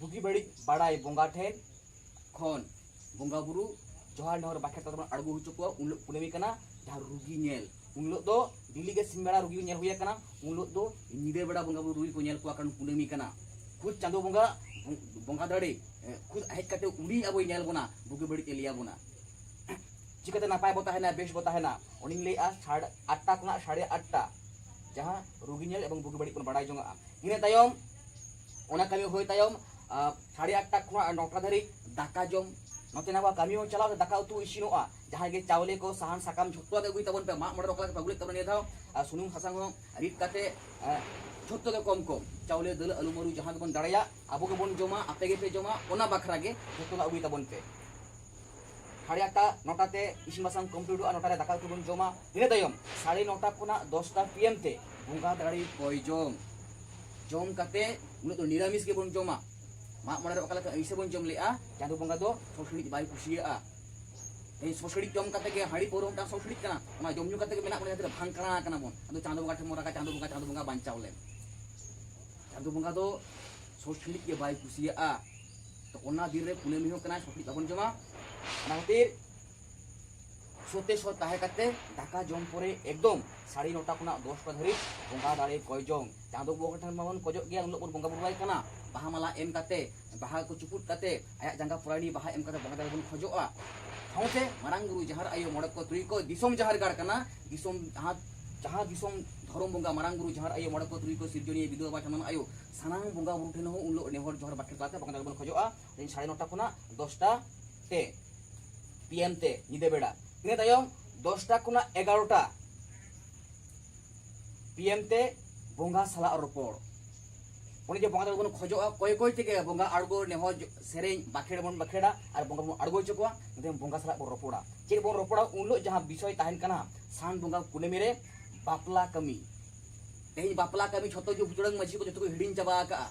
ᱵᱩᱜᱤ ᱵᱟᱹᱲᱤᱡ ᱵᱟᱲᱟᱭ ᱵᱚᱸᱜᱟ ᱴᱷᱮᱱ ᱠᱷᱚᱱ ᱵᱚᱸᱜᱟ ᱵᱩᱨᱩ ᱡᱚᱦᱟᱨ ᱱᱮᱦᱚᱨ ᱵᱟᱠᱷᱮᱲ ᱠᱟᱛᱮ ᱵᱚᱱ ᱟᱬᱜᱚ ᱦᱚᱪᱚ ᱠᱚᱣᱟ᱾ ᱩᱱ ᱦᱤᱞᱳᱜ ᱠᱩᱱᱟᱹᱢᱤ ᱠᱟᱱᱟ ᱡᱟᱦᱟᱸ ᱨᱩᱜᱤ ᱧᱮᱞ, ᱩᱱ ᱦᱤᱞᱳᱜ ᱫᱚ ᱰᱮᱞᱤ ᱜᱮ ᱥᱤᱧ ᱵᱮᱲᱟ ᱨᱩᱜᱤ ᱧᱮᱞ ᱦᱩᱭ ᱟᱠᱟᱱᱟ, ᱩᱱ ᱦᱤᱞᱳᱜ ᱫᱚ ᱧᱤᱫᱟᱹ ᱵᱮᱲᱟ ᱵᱚᱸᱜᱟ ᱵᱩᱨᱩ ᱨᱩᱜᱤ ᱠᱚ ᱧᱮᱞ ᱠᱚᱣᱟ, ᱠᱟᱨᱚᱱ ᱠᱩᱱᱟᱹᱢᱤ ᱠᱟᱱᱟ᱾ ᱠᱷᱩᱫ ᱪᱟᱸᱫᱳ ᱵᱚᱸᱜᱟ, ᱵᱚᱸᱜᱟ ᱫᱟᱲᱮ, ᱠᱷᱩᱫ ᱦᱮᱡ ᱠᱟᱛᱮ ᱩᱱᱤ ᱟᱵᱚᱭ ᱧᱮᱞ ᱵᱚᱱᱟ, ᱵᱩᱜᱤ ᱵᱟᱹᱲᱤᱡ ᱮ ᱞᱟᱹᱭ ᱟᱵᱚᱱᱟ᱾ ᱪᱤᱠᱟᱹᱛᱮ ᱱᱟᱯᱟᱭ ᱵᱚ ᱛᱟᱦᱮᱱᱟ, ᱵᱮᱥ ᱵᱚ ᱛᱟᱦᱮᱱᱟ, ᱚᱱᱮᱧ ᱞᱟᱹᱭᱮᱜᱼᱟ ᱥᱟᱲᱮ ᱟᱴᱴᱟ ᱠᱷᱚᱱᱟᱜ ᱥᱟᱲᱮ ᱟᱴᱴᱟ, ᱡᱟᱦᱟᱸ ᱨᱩᱜᱤ ᱧᱮᱞ ᱮᱵᱚᱝ ᱵᱩᱜᱤ ᱵᱟᱹᱲᱤᱡ ᱵᱚᱱ ᱵᱟᱲᱟᱭ ᱡᱚᱝᱟᱜᱼᱟ᱾ ᱤᱱᱟᱹ ᱛᱟᱭᱚᱢ ᱚᱱᱟ ᱠᱟᱹᱢᱤ ᱦᱩᱭ ᱛᱟᱭᱚᱢ, ᱟᱨ ᱥᱟᱲᱮ ᱟᱴᱴᱟ ᱠᱷᱚᱱᱟᱜ ᱱᱚᱴᱟ ᱫᱷᱟᱹᱨᱤᱡ ᱫᱟᱠᱟ ᱡᱚᱢ, ᱱᱚᱛᱮᱱᱟᱜ ᱠᱟᱹᱢᱤ ᱦᱚᱸ ᱪᱟᱞᱟᱣ, ᱫᱟᱠᱟ ᱩᱛᱩ ᱤᱥᱤᱱᱚᱜᱼᱟ᱾ ᱡᱟᱦᱟᱸᱭ ᱜᱮ ᱪᱟᱣᱞᱮ ᱠᱚ, ᱥᱟᱦᱟᱱ ᱥᱟᱠᱟᱢ ᱡᱷᱚᱛᱚ ᱜᱮ ᱟᱹᱜᱩᱭ ᱛᱟᱵᱚᱱ ᱯᱮ᱾ ᱢᱟᱜ ᱢᱚᱬᱮ ᱨᱮ ᱚᱠᱟ ᱞᱮᱠᱟ ᱯᱮ ᱟᱹᱜᱩ ᱞᱮᱫ ᱛᱟᱵᱚᱱᱟ ᱱᱤᱭᱟᱹ ᱫᱷᱟᱣ, ᱟᱨ ᱥᱩᱱᱩᱢ ᱥᱟᱥᱟᱝ ᱦᱚᱸ ᱨᱤᱫ ᱠᱟᱛᱮ, ᱟᱨ ᱡᱷᱚᱛᱚ ᱜᱮ ᱠᱚᱢ ᱠᱚᱢ, ᱪᱟᱣᱞᱮ, ᱫᱟᱹᱞ, ᱟᱹᱞᱩ, ᱢᱟᱹᱨᱩ ᱡᱟᱦᱟᱸ ᱜᱮᱵᱚᱱ ᱫᱟᱲᱮᱭᱟᱜ, ᱟᱵᱚ ᱜᱮᱵᱚᱱ ᱡᱚᱢᱟ, ᱟᱯᱮ ᱜᱮᱯᱮ ᱡᱚᱢᱟ, ᱚᱱᱟ ᱵᱟᱠᱷᱨᱟ ᱜᱮ ᱡᱷᱚᱛᱚ ᱜᱮ ᱟᱹᱜᱩᱭ ᱛᱟᱵᱚᱱ ᱯᱮ᱾ ᱥᱟᱲᱮ ᱟᱴᱴᱟ, ᱱᱚᱴᱟ ᱛᱮ ᱤᱥᱤᱱ ᱵᱟᱥᱟᱝ ᱠᱚᱢᱯᱞᱤᱴᱚᱜᱼᱟ, ᱱᱚᱴᱟ ᱨᱮ ᱫᱟᱠᱟ ᱩᱛᱩ ᱵᱚᱱ ᱡᱚᱢᱟ᱾ ᱤᱱᱟᱹ ᱛᱟᱭᱚᱢ ᱥᱟᱲᱮ ᱱᱚᱴᱟ ᱠᱷᱚᱱᱟᱜ ᱫᱚᱥᱴᱟ ᱯᱤ ᱮᱢ ᱛᱮ ᱵᱚᱸᱜᱟ ᱫᱟᱲᱮ ᱠᱚᱭ ᱡᱚᱢ᱾ ᱡᱚᱢ ᱠᱟᱛᱮ ᱩᱱᱟᱹᱜ ᱫᱚ ᱱᱤᱨᱟᱢᱤᱥ ᱜᱮᱵᱚᱱ ᱡᱚᱢᱟ᱾ ᱢᱟᱜ ᱢᱚᱬᱮ ᱨᱮ ᱚᱠᱟ ᱞᱮᱠᱟ ᱟᱹᱭᱥᱟᱹ ᱵᱚᱱ ᱡᱚᱢ ᱞᱮᱜᱼᱟ, ᱪᱟᱸᱫᱳ ᱵᱚᱸᱜᱟ ᱫᱚ ᱥᱚ ᱥᱤᱬᱤᱡ ᱵᱟᱭ ᱠᱩᱥᱤᱭᱟᱜᱼᱟ᱾ ᱛᱮᱦᱮᱧ ᱥᱚ ᱥᱤᱬᱤᱡ ᱡᱚᱢ ᱠᱟᱛᱮ ᱜᱮ, ᱦᱟᱺᱰᱤ ᱯᱟᱹᱣᱨᱟᱹ ᱢᱤᱫᱴᱟᱝ ᱥᱚ ᱥᱤᱬᱤᱡ ᱠᱟᱱᱟ, ᱚᱱᱟ ᱡᱚᱢ ᱧᱩ ᱠᱟᱛᱮ ᱜᱮ ᱢᱮᱱᱟᱜ ᱵᱚᱱᱟ, ᱡᱟᱦᱟᱸ ᱛᱤᱱᱟᱹᱜ ᱵᱷᱟᱝ ᱠᱟᱱᱟ ᱠᱟᱱᱟ ᱵᱚᱱ᱾ ᱟᱫᱚ ᱪᱟᱸᱫᱳ ᱵᱚᱸᱜᱟ ᱴᱷᱮᱱ ᱵᱚᱱ ᱨᱟᱜᱟ, "ᱪᱟᱸᱫᱳ ᱵᱚᱸᱜᱟ, ᱪᱟᱸᱫᱳ ᱵᱚᱸᱜᱟ, ᱵᱟᱧᱪᱟᱣ ᱞᱮᱢ᱾" ᱪᱟᱸᱫᱳ ᱵᱚᱸᱜᱟ ᱫᱚ ᱥᱚ ᱥᱤᱬᱤᱡ ᱜᱮ ᱵᱟᱭ ᱠᱩᱥᱤᱭᱟᱜᱼᱟ᱾ ᱛᱚ ᱚᱱᱟ ᱫᱤᱱ ᱨᱮ ᱠᱩᱱᱟᱹᱢᱤ ᱦᱚᱸ ᱠᱟᱱᱟ, ᱥᱚ ᱥᱤᱬᱤᱡ ᱵᱟᱵᱚᱱ ᱡᱚᱢᱟ᱾ ᱚᱱᱟ ᱠᱷᱟᱹᱛᱤᱨ ᱥᱚᱛᱮ ᱥᱚᱛ ᱛᱟᱦᱮᱸ ᱠᱟᱛᱮ ᱫᱟᱠᱟ ᱡᱚᱢ ᱯᱚᱨᱮ ᱮᱠᱫᱚᱢ ᱥᱟᱲᱮ ᱱᱚᱴᱟ ᱠᱷᱚᱱᱟᱜ ᱫᱚᱥᱴᱟ ᱫᱷᱟᱹᱨᱤᱡ ᱵᱚᱸᱜᱟ ᱫᱟᱲᱮ ᱠᱚᱭ ᱡᱚᱝ᱾ ᱪᱟᱸᱫᱳ ᱵᱚᱸᱜᱟ ᱴᱷᱮᱱ ᱢᱟᱵᱚᱱ ᱠᱷᱚᱡᱚᱜ ᱜᱮᱭᱟ, ᱩᱱ ᱦᱤᱞᱳᱜ ᱵᱚᱱ ᱵᱚᱸᱜᱟ ᱵᱩᱨᱩᱣᱟᱭ ᱠᱟᱱᱟ᱾ ᱵᱟᱦᱟ ᱢᱟᱞᱟ ᱮᱢ ᱠᱟᱛᱮ, ᱵᱟᱦᱟ ᱠᱚ ᱪᱩᱯᱩᱫ ᱠᱟᱛᱮ, ᱟᱭᱟᱜ ᱡᱟᱸᱜᱟ ᱯᱚᱨᱟᱭᱱᱤ ᱵᱟᱦᱟ ᱮᱢ ᱠᱟᱛᱮ ᱵᱚᱸᱜᱟ ᱫᱟᱲᱮ ᱵᱚᱱ ᱠᱷᱚᱡᱚᱜᱼᱟ᱾ ᱥᱟᱶᱛᱮ ᱢᱟᱨᱟᱝ ᱵᱩᱨᱩ, ᱡᱟᱦᱮᱨ ᱟᱭᱳ, ᱢᱚᱬᱮ ᱠᱚ ᱛᱩᱨᱩᱭ ᱠᱚ, ᱫᱤᱥᱚᱢ ᱡᱟᱦᱮᱨ ᱜᱟᱲ ᱠᱟᱱᱟ, ᱫᱤᱥᱚᱢ ᱡᱟᱦᱟᱸ, ᱡᱟᱦᱟᱸ ᱫᱤᱥᱚᱢ ᱫᱷᱚᱨᱚᱢ ᱵᱚᱸᱜᱟ, ᱢᱟᱨᱟᱝ ᱵᱩᱨᱩ, ᱡᱟᱦᱮᱨ ᱟᱭᱳ, ᱢᱚᱬᱮ ᱠᱚ ᱛᱩᱨᱩᱭ ᱠᱚ, ᱥᱤᱨᱡᱚᱱᱤᱭᱟᱹ ᱵᱤᱫᱩ ᱵᱟᱵᱟ ᱪᱟᱸᱫᱟᱱ ᱟᱭᱳ, ᱥᱟᱱᱟᱢ ᱵᱚᱸᱜᱟ ᱵᱩᱨᱩ ᱴᱷᱮᱱ ᱦᱚᱸ ᱩᱱ ᱦᱤᱞᱳᱜ ᱱᱮᱦᱚᱨ ᱡᱚᱦᱟᱨ ᱵᱟᱠᱷᱮᱲ ᱛᱟᱞᱟᱛᱮ ᱵᱚᱸᱜᱟ ᱫᱟᱲᱮ ᱵᱚᱱ ᱠᱷᱚᱡᱚᱜᱼᱟ᱾ ᱛᱮᱦᱮᱧ ᱥᱟᱲᱮ ᱱᱚᱴᱟ ᱠᱷᱚᱱᱟᱜ ᱫᱚᱥᱴᱟ ᱛᱮ ᱯᱤ ᱮᱢ ᱛᱮ ᱧᱤᱫᱟᱹ ᱵᱮᱲᱟ᱾ ᱤᱱᱟᱹ ᱛᱟᱭᱚᱢ ᱫᱚᱥᱴᱟ ᱠᱷᱚᱱᱟᱜ ᱮᱜᱟᱨᱚᱴᱟ ᱯᱤ ᱮᱢ ᱛᱮ ᱵᱚᱸᱜᱟ ᱥᱟᱞᱟᱜ ᱨᱚᱯᱚᱲ᱾ ᱚᱱᱮ ᱡᱮ ᱵᱚᱸᱜᱟ ᱫᱚ ᱵᱚᱱ ᱠᱷᱚᱡᱚᱜᱼᱟ, ᱠᱚᱭ ᱠᱚᱭ ᱛᱮᱜᱮ ᱵᱚᱸᱜᱟ ᱟᱬᱜᱚ, ᱱᱮᱦᱚᱨ, ᱥᱮᱨᱮᱧ ᱵᱟᱠᱷᱮᱲ ᱵᱚᱱ ᱵᱟᱠᱷᱮᱲᱟ ᱟᱨ ᱵᱚᱸᱜᱟ ᱵᱚᱱ ᱟᱬᱜᱚ ᱦᱚᱪᱚ ᱠᱚᱣᱟ᱾ ᱤᱱᱟᱹ ᱛᱟᱭᱚᱢ ᱵᱚᱸᱜᱟ ᱥᱟᱞᱟᱜ ᱵᱚᱱ ᱨᱚᱯᱚᱲᱟ᱾ ᱪᱮᱫ ᱵᱚᱱ ᱨᱚᱯᱚᱲᱟ? ᱩᱱ ᱦᱤᱞᱳᱜ ᱡᱟᱦᱟᱸ ᱵᱤᱥᱚᱭ ᱛᱟᱦᱮᱱ ᱠᱟᱱᱟ, ᱥᱟᱱ ᱵᱚᱸᱜᱟ ᱠᱩᱱᱟᱹᱢᱤ ᱨᱮ ᱵᱟᱯᱞᱟ ᱠᱟᱹᱢᱤ᱾ ᱛᱮᱦᱮᱧ ᱵᱟᱯᱞᱟ ᱠᱟᱹᱢᱤ ᱡᱷᱚᱛᱚ ᱡᱩᱜᱽ ᱡᱩᱲᱟᱹᱝ ᱢᱟᱹᱡᱷᱤ ᱠᱚ ᱡᱚᱛᱚ ᱠᱚ ᱦᱤᱲᱤᱧ ᱪᱟᱵᱟ ᱟᱠᱟᱜᱼᱟ᱾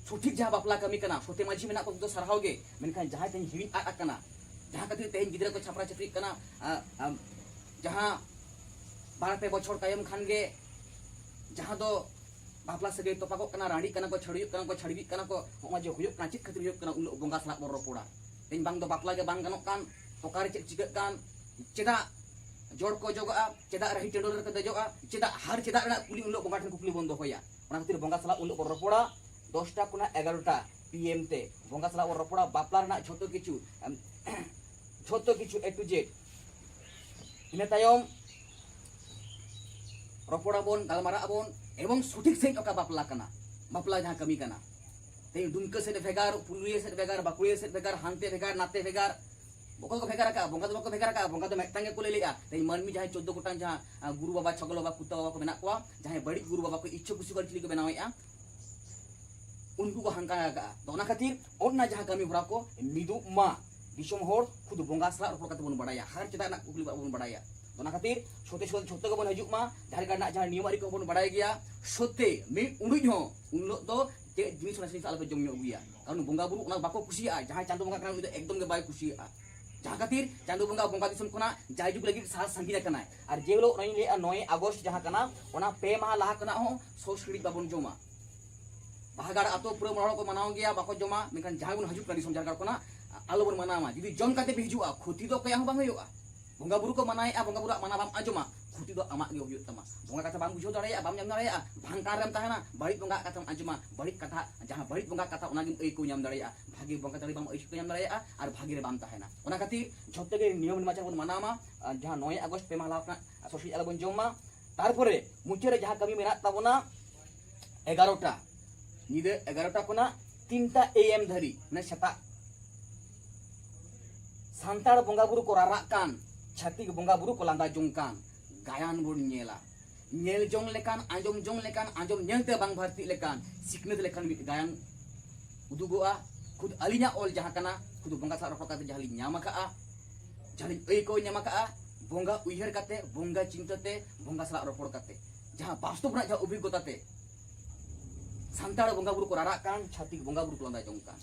ᱥᱚᱴᱷᱤᱠ ᱡᱟᱦᱟᱸ ᱵᱟᱯᱞᱟ ᱠᱟᱹᱢᱤ ᱠᱟᱱᱟ, ᱥᱚᱛᱮ ᱢᱟᱹᱡᱷᱤ ᱢᱮᱱᱟᱜ ᱠᱚ, ᱩᱱᱠᱩ ᱫᱚ ᱥᱟᱨᱦᱟᱣ ᱜᱮ, ᱢᱮᱱᱠᱷᱟᱱ ᱡᱟᱦᱟᱸᱭ ᱛᱮᱦᱮᱧ ᱦᱤᱲᱤᱧ ᱟᱫ ᱟᱠᱟᱱᱟ, ᱡᱟᱦᱟᱸ ᱠᱷᱟᱹᱛᱤᱨ ᱛᱮᱦᱮᱧ ᱜᱤᱫᱽᱨᱟᱹ ᱠᱚ ᱪᱷᱟᱯᱨᱟ ᱪᱷᱟᱹᱯᱨᱤᱜ ᱠᱟᱱᱟ, ᱟ, ᱟ, ᱡᱟᱦᱟᱸ ᱵᱟᱨ ᱯᱮ ᱵᱚᱪᱷᱚᱨ ᱛᱟᱭᱚᱢ ᱠᱷᱟᱱ ᱜᱮ ᱡᱟᱦᱟᱸ ᱫᱚ ᱵᱟᱯᱞᱟ ᱥᱟᱹᱜᱟᱹᱭ ᱛᱚᱯᱟᱜᱚᱜ ᱠᱟᱱᱟ, ᱨᱟᱺᱰᱤᱜ ᱠᱟᱱᱟ ᱠᱚ, ᱪᱷᱟᱹᱲᱭᱩᱜ ᱠᱟᱱᱟ ᱠᱚ, ᱪᱷᱟᱹᱲᱵᱤᱜ ᱠᱟᱱᱟ ᱠᱚ, ᱱᱚᱜᱼᱚᱭ ᱡᱮ ᱦᱩᱭᱩᱜ ᱠᱟᱱᱟ, ᱪᱮᱫ ᱠᱷᱟᱹᱛᱤᱨ ᱦᱩᱭᱩᱜ ᱠᱟᱱᱟ? ᱩᱱ ᱦᱤᱞᱳᱜ ᱵᱚᱸᱜᱟ ᱥᱟᱞᱟᱜ ᱵᱚᱱ ᱨᱚᱯᱚᱲᱟ᱾ ᱛᱮᱦᱮᱧ ᱵᱟᱝ ᱫᱚ ᱵᱟᱯᱞᱟ ᱜᱮ ᱵᱟᱝ ᱜᱟᱱᱚᱜ ᱠᱟᱱ, ᱚᱠᱟᱨᱮ ᱪᱮᱫ ᱪᱤᱠᱟᱹᱜ ᱠᱟᱱ, ᱪᱮᱫᱟᱜ ᱡᱚᱲ ᱠᱚ ᱚᱡᱚᱜᱚᱜᱼᱟ, ᱪᱮᱫᱟᱜ ᱨᱟᱹᱦᱤ ᱴᱟᱺᱰᱤ ᱨᱮᱠᱚ ᱫᱮᱡᱚᱜᱼᱟ, ᱪᱮᱫᱟᱜ ᱦᱟᱨ ᱪᱮᱫᱟᱜ ᱨᱮᱱᱟᱜ ᱠᱩᱞᱤ ᱩᱱ ᱦᱤᱞᱳᱜ ᱵᱚᱸᱜᱟ ᱴᱷᱮᱱ ᱠᱩᱠᱞᱤ ᱵᱚᱱ ᱫᱚᱦᱚᱭᱟ᱾ ᱚᱱᱟ ᱠᱷᱟᱹᱛᱤᱨ ᱵᱚᱸᱜᱟ ᱥᱟᱞᱟᱜ ᱩᱱ ᱦᱤᱞᱳᱜ ᱵᱚᱱ ᱨᱚᱯᱚᱲᱟ ᱫᱚᱥᱴᱟ ᱠᱷᱚᱱᱟᱜ ᱮᱜᱟᱨᱚᱴᱟ ᱯᱤ ᱮᱢ ᱛᱮ᱾ ᱵᱚᱸᱜᱟ ᱥᱟᱞᱟᱜ ᱵᱚᱱ ᱨᱚᱯᱚᱲᱟ ᱵᱟᱯᱞᱟ ᱨᱮᱱᱟᱜ ᱡᱷᱚᱛᱚ ᱠᱤᱪᱷᱩ, ᱮᱢ, ᱡᱷᱚᱛᱚ ᱠᱤᱪᱷᱩ A to Z᱾ ᱤᱱᱟᱹ ᱛᱟᱭᱚᱢ ᱨᱚᱯᱚᱲ ᱟᱵᱚᱱ, ᱜᱟᱞᱢᱟᱨᱟᱜ ᱟᱵᱚᱱ, ᱮᱵᱚᱝ ᱥᱚᱴᱷᱤᱠ ᱥᱟᱺᱦᱤᱡ ᱚᱠᱟ ᱵᱟᱯᱞᱟ ᱠᱟᱱᱟ, ᱵᱟᱯᱞᱟ ᱡᱟᱦᱟᱸ ᱠᱟᱹᱢᱤ ᱠᱟᱱᱟ, ᱛᱮᱦᱮᱧ ᱰᱩᱢᱠᱟᱹ ᱥᱮᱫ ᱵᱷᱮᱜᱟᱨ, ᱯᱩᱨᱩᱞᱤᱭᱟᱹ ᱥᱮᱫ ᱵᱷᱮᱜᱟᱨ, ᱵᱟᱸᱠᱩᱲᱟ ᱥᱮᱫ ᱵᱷᱮᱜᱟᱨ, ᱱᱟᱛᱮ ᱵᱷᱮᱜᱟᱨ, ᱚᱠᱚᱭ ᱠᱚ ᱵᱷᱮᱜᱟᱨ ᱟᱠᱟᱫᱼᱟ? ᱵᱚᱸᱜᱟ ᱫᱚ ᱵᱟᱠᱚ ᱵᱷᱮᱜᱟᱨ ᱟᱠᱟᱫᱼᱟ, ᱵᱚᱸᱜᱟ ᱫᱚ ᱢᱤᱫᱴᱟᱝ ᱜᱮᱠᱚ ᱞᱟᱹᱭ ᱞᱮᱫᱼᱟ᱾ ᱛᱮᱦᱮᱧ ᱢᱟᱹᱱᱢᱤ ᱡᱟᱦᱟᱸᱭ ᱪᱳᱫᱽᱫᱳ ᱜᱚᱴᱟᱝ ᱡᱟᱦᱟᱸ, ᱟᱸ, ᱜᱩᱨᱩ ᱵᱟᱵᱟ, ᱪᱷᱚᱜᱚᱞ ᱵᱟᱵᱟ, ᱠᱩᱛᱟ ᱵᱟᱵᱟ ᱠᱚ ᱢᱮᱱᱟᱜ ᱠᱚᱣᱟ, ᱡᱟᱦᱟᱸᱭ ᱵᱟᱹᱲᱤᱡ ᱜᱩᱨᱩ ᱵᱟᱵᱟ ᱠᱚ ᱤᱪᱪᱷᱟᱹ ᱠᱩᱥᱤ ᱠᱚ ᱟᱹᱨᱤᱪᱟᱹᱞᱤ ᱠᱚ ᱵᱮᱱᱟᱣᱮᱫᱼᱟ, ᱩᱱᱠᱩ ᱠᱚ ᱦᱟᱱᱠᱟ ᱟᱠᱟᱫᱼᱟ᱾ ᱛᱚ ᱚᱱᱟ ᱠᱷᱟᱹᱛᱤᱨ ᱚᱱᱟ ᱡᱟᱦᱟᱸ ᱠᱟᱹᱢᱤ ᱦᱚᱨᱟ ᱠᱚ ᱢᱤᱫᱚᱜ ᱢᱟ, ᱫᱤᱥᱚᱢ ᱦᱚᱲ ᱠᱷᱩᱫ ᱵᱚᱸᱜᱟ ᱥᱟᱞᱟᱜ ᱨᱚᱯᱚᱲ ᱠᱟᱛᱮ ᱵᱚᱱ ᱵᱟᱲᱟᱭᱟ, ᱦᱟᱨ ᱪᱮᱛᱟᱱ ᱨᱮᱱᱟᱜ ᱠᱩᱠᱞᱤ ᱵᱚᱱ ᱵᱟᱲᱟᱭᱟ᱾ ᱛᱚ ᱚᱱᱟ ᱠᱷᱟᱹᱛᱤᱨ ᱥᱚᱛᱮ ᱥᱚᱛᱮ ᱡᱷᱚᱛᱚ ᱜᱮᱵᱚᱱ ᱦᱤᱡᱩᱜ ᱢᱟ, ᱡᱟᱦᱮᱨ ᱜᱟᱲ ᱨᱮᱱᱟᱜ ᱡᱟᱦᱟᱸ ᱱᱤᱭᱚᱢ ᱟᱹᱨᱤ ᱠᱚᱦᱚᱸ ᱵᱚᱱ ᱵᱟᱲᱟᱭ ᱜᱮᱭᱟ, ᱥᱚᱛᱮ ᱢᱤᱫ ᱩᱰᱩᱡ ᱦᱚᱸ ᱩᱱ ᱦᱤᱞᱳᱜ ᱫᱚ ᱪᱮᱫ ᱡᱤᱱᱤᱥ ᱚᱱᱟ ᱡᱤᱱᱤᱥ ᱟᱞᱚᱯᱮ ᱡᱚᱢ ᱧᱩ ᱟᱹᱜᱩᱭᱟ, ᱠᱟᱨᱚᱱ ᱵᱚᱸᱜᱟ ᱵᱩᱨᱩ ᱚᱱᱟ ᱵᱟᱠᱚ ᱠᱩᱥᱤᱭᱟᱜᱼᱟ᱾ ᱡᱟᱦᱟᱸᱭ ᱪᱟᱸᱫᱳ ᱵᱚᱸᱜᱟ ᱠᱟᱱᱟ ᱩᱱᱤ ᱫᱚ ᱮᱠᱫᱚᱢ ᱜᱮ ᱵᱟᱭ ᱠᱩᱥᱤᱭᱟᱜᱼᱟ᱾ ᱡᱟᱦᱟᱸ ᱠᱷᱟᱹᱛᱤᱨ ᱪᱟᱸᱫᱳ ᱵᱚᱸᱜᱟ ᱵᱚᱸᱜᱟ ᱫᱤᱥᱚᱢ ᱠᱷᱚᱱᱟᱜ ᱡᱟᱭᱡᱩᱜᱽ ᱞᱟᱹᱜᱤᱫ ᱥᱟᱦᱟ ᱥᱟᱺᱜᱤᱧ ᱟᱠᱟᱱᱟᱭ᱾ ᱟᱨ ᱡᱮ ᱦᱤᱞᱳᱜ ᱱᱚᱜᱼᱚᱭ ᱞᱟᱹᱭᱮᱫᱼᱟ ᱱᱚᱭᱮ ᱟᱜᱚᱥᱴ ᱡᱟᱦᱟᱸ ᱠᱟᱱᱟ, ᱚᱱᱟ ᱯᱮ ᱢᱟᱦᱟ ᱞᱟᱦᱟ ᱠᱷᱚᱱᱟᱜ ᱦᱚᱸ ᱥᱚ ᱥᱤᱲᱤᱡ ᱵᱟᱵᱚᱱ ᱡᱚᱢᱟ᱾ ᱵᱟᱦᱟᱜᱟᱲ ᱟᱛᱳ ᱯᱩᱨᱟᱹ ᱢᱚᱬᱮ ᱦᱚᱲ ᱠᱚ ᱢᱟᱱᱟᱣ ᱜᱮᱭᱟ, ᱵᱟᱠᱚ ᱡᱚᱢᱟ, ᱢᱮᱱᱠᱷᱟᱱ ᱡᱟᱦᱟᱸᱭ ᱵᱚᱱ ᱦᱤᱡᱩᱜ ᱠᱟᱱᱟ ᱫᱤᱥᱚᱢ ᱡᱷᱟᱲᱠᱷᱚᱸᱰ ᱠᱷᱚᱱᱟᱜ, ᱟᱞᱚ ᱵᱚᱱ ᱢᱟᱱᱟᱣᱟ᱾ ᱡᱩᱫᱤ ᱡᱚᱢ ᱠᱟᱛᱮ ᱯᱮ ᱦᱤᱡᱩᱜᱼᱟ, ᱠᱷᱚᱛᱤ ᱫᱚ ᱚᱠᱚᱭᱟᱜ ᱦᱚᱸ ᱵᱟᱝ ᱦᱩᱭᱩᱜᱼᱟ᱾ ᱵᱚᱸᱜᱟ ᱵᱩᱨᱩ ᱠᱚ ᱢᱟᱱᱟᱣᱮᱫᱼᱟ, ᱵᱚᱸᱜᱟ ᱵᱩᱨᱩᱣᱟᱜ ᱢᱟᱱᱟ ᱵᱟᱢ ᱟᱸᱡᱚᱢᱟ, ᱠᱷᱚᱛᱤ ᱫᱚ ᱟᱢᱟᱜ ᱜᱮ ᱦᱩᱭᱩᱜ ᱛᱟᱢᱟ᱾ ᱵᱚᱸᱜᱟ ᱠᱟᱛᱷᱟ ᱵᱟᱢ ᱵᱩᱡᱷᱟᱹᱣ ᱫᱟᱲᱮᱭᱟᱜᱼᱟ, ᱵᱟᱢ ᱧᱟᱢ ᱫᱟᱲᱮᱭᱟᱜᱼᱟ, ᱵᱷᱟᱝᱠᱟᱨ ᱨᱮᱢ ᱛᱟᱦᱮᱱᱟ, ᱵᱟᱹᱲᱤᱡ ᱵᱚᱸᱜᱟᱣᱟᱜ ᱠᱟᱛᱷᱟᱢ ᱟᱸᱡᱚᱢᱟ, ᱵᱟᱹᱲᱤᱡ ᱠᱟᱛᱷᱟ, ᱡᱟᱦᱟᱸ ᱵᱟᱹᱲᱤᱡ ᱵᱚᱸᱜᱟᱣᱟᱜ ᱠᱟᱛᱷᱟ ᱚᱱᱟᱜᱮᱢ ᱟᱹᱭᱠᱟᱹᱣ ᱧᱟᱢ ᱫᱟᱲᱮᱭᱟᱜᱼᱟ, ᱵᱷᱟᱜᱮ ᱵᱚᱸᱜᱟ ᱛᱟᱲᱤ ᱵᱟᱢ ᱟᱹᱭᱠᱟᱹᱣ ᱧᱟᱢ ᱫᱟᱲᱮᱭᱟᱜᱼᱟ, ᱟᱨ ᱵᱷᱟᱜᱮ ᱨᱮ ᱵᱟᱢ ᱛᱟᱦᱮᱱᱟ᱾ ᱚᱱᱟ ᱠᱷᱟᱹᱛᱤᱨ ᱡᱷᱚᱛᱚ ᱜᱮ ᱱᱤᱭᱚᱢ ᱱᱮᱢᱟᱪᱟᱨ ᱵᱚᱱ ᱢᱟᱱᱟᱣ ᱢᱟ᱾ ᱟᱨ ᱡᱟᱦᱟᱸ ᱱᱚᱭᱮ ᱟᱜᱚᱥᱴ ᱯᱮ ᱢᱟᱦᱟ ᱞᱟᱦᱟ ᱠᱷᱚᱱᱟᱜ ᱥᱚ ᱥᱤᱲᱤᱡ ᱟᱞᱚᱵᱚᱱ ᱡᱚᱢ ᱢᱟ᱾ ᱛᱟᱨᱯᱚᱨᱮ ᱢᱩᱪᱟᱹᱫ ᱨᱮ ᱡᱟᱦᱟᱸ ᱠᱟᱹᱢᱤ ᱢᱮᱱᱟᱜ ᱛᱟᱵᱚᱱᱟ, ᱮᱜᱟᱨᱚᱴᱟ ᱧᱤᱫᱟᱹ ᱮᱜᱟᱨᱚᱴᱟ ᱠᱷᱚᱱᱟᱜ ᱛᱤᱱᱴᱟ ᱮ ᱮᱢ ᱫᱷᱟᱹᱨᱤᱡ, ᱢᱟᱱᱮ ᱥᱮᱛᱟᱜ ᱥᱟᱱᱛᱟᱲ ᱵᱚᱸᱜᱟ ᱵᱩᱨᱩ ᱠᱚ ᱨᱟᱨᱟᱜ ᱠᱟᱱ, ᱪᱷᱟᱹᱛᱤᱠ ᱵᱚᱸᱜᱟ ᱵᱩᱨᱩ ᱠᱚ ᱞᱟᱸᱫᱟ ᱡᱚᱝ ᱠᱟᱱ ᱜᱟᱭᱟᱱ ᱵᱚᱱ ᱧᱮᱞᱟ᱾ ᱧᱮᱞ ᱡᱚᱝ ᱞᱮᱠᱟᱱ, ᱟᱸᱡᱚᱢ ᱡᱚᱝ ᱞᱮᱠᱟᱱ, ᱟᱸᱡᱚᱢ ᱧᱮᱞᱛᱮ ᱵᱟᱝ ᱵᱷᱟᱨᱛᱤᱜ ᱞᱮᱠᱟᱱ, ᱥᱤᱠᱷᱱᱟᱹᱛ ᱞᱮᱠᱟᱱ ᱢᱤᱫ ᱜᱟᱭᱟᱱ ᱩᱫᱩᱜᱚᱜᱼᱟ᱾ ᱠᱷᱩᱫ ᱟᱹᱞᱤᱧᱟᱜ ᱚᱞ ᱡᱟᱦᱟᱸ ᱠᱟᱱᱟ, ᱠᱷᱩᱫ ᱵᱚᱸᱜᱟ ᱥᱟᱞᱟᱜ ᱨᱚᱯᱚᱲ ᱠᱟᱛᱮ ᱡᱟᱦᱟᱸ ᱞᱤᱧ ᱧᱟᱢ ᱟᱠᱟᱜᱼᱟ, ᱡᱟᱦᱟᱸ ᱞᱤᱧ ᱟᱹᱭᱠᱟᱹᱣ ᱧᱟᱢ ᱟᱠᱟᱜᱼᱟ, ᱵᱚᱸᱜᱟ ᱩᱭᱦᱟᱹᱨ ᱠᱟᱛᱮ, ᱵᱚᱸᱜᱟ ᱪᱤᱱᱛᱟᱹ ᱛᱮ, ᱵᱚᱸᱜᱟ ᱥᱟᱞᱟᱜ ᱨᱚᱯᱚᱲ ᱠᱟᱛᱮ, ᱡᱟᱦᱟᱸ ᱵᱟᱥᱛᱚᱵ ᱨᱮᱱᱟᱜ ᱡᱟᱦᱟᱸ ᱚᱵᱷᱤᱜᱽᱜᱚᱛᱟ ᱛᱮ, ᱥᱟᱱᱛᱟᱲ ᱵᱚᱸᱜᱟ ᱵᱩᱨᱩ ᱠᱚ ᱨᱟᱨᱟᱜ ᱠᱟᱱ, ᱪᱷᱟᱹᱛᱤᱠ ᱵᱚᱸᱜᱟ ᱵᱩᱨᱩ ᱠᱚ ᱞᱟᱸᱫᱟ ᱡᱚᱝ ᱠᱟᱱ᱾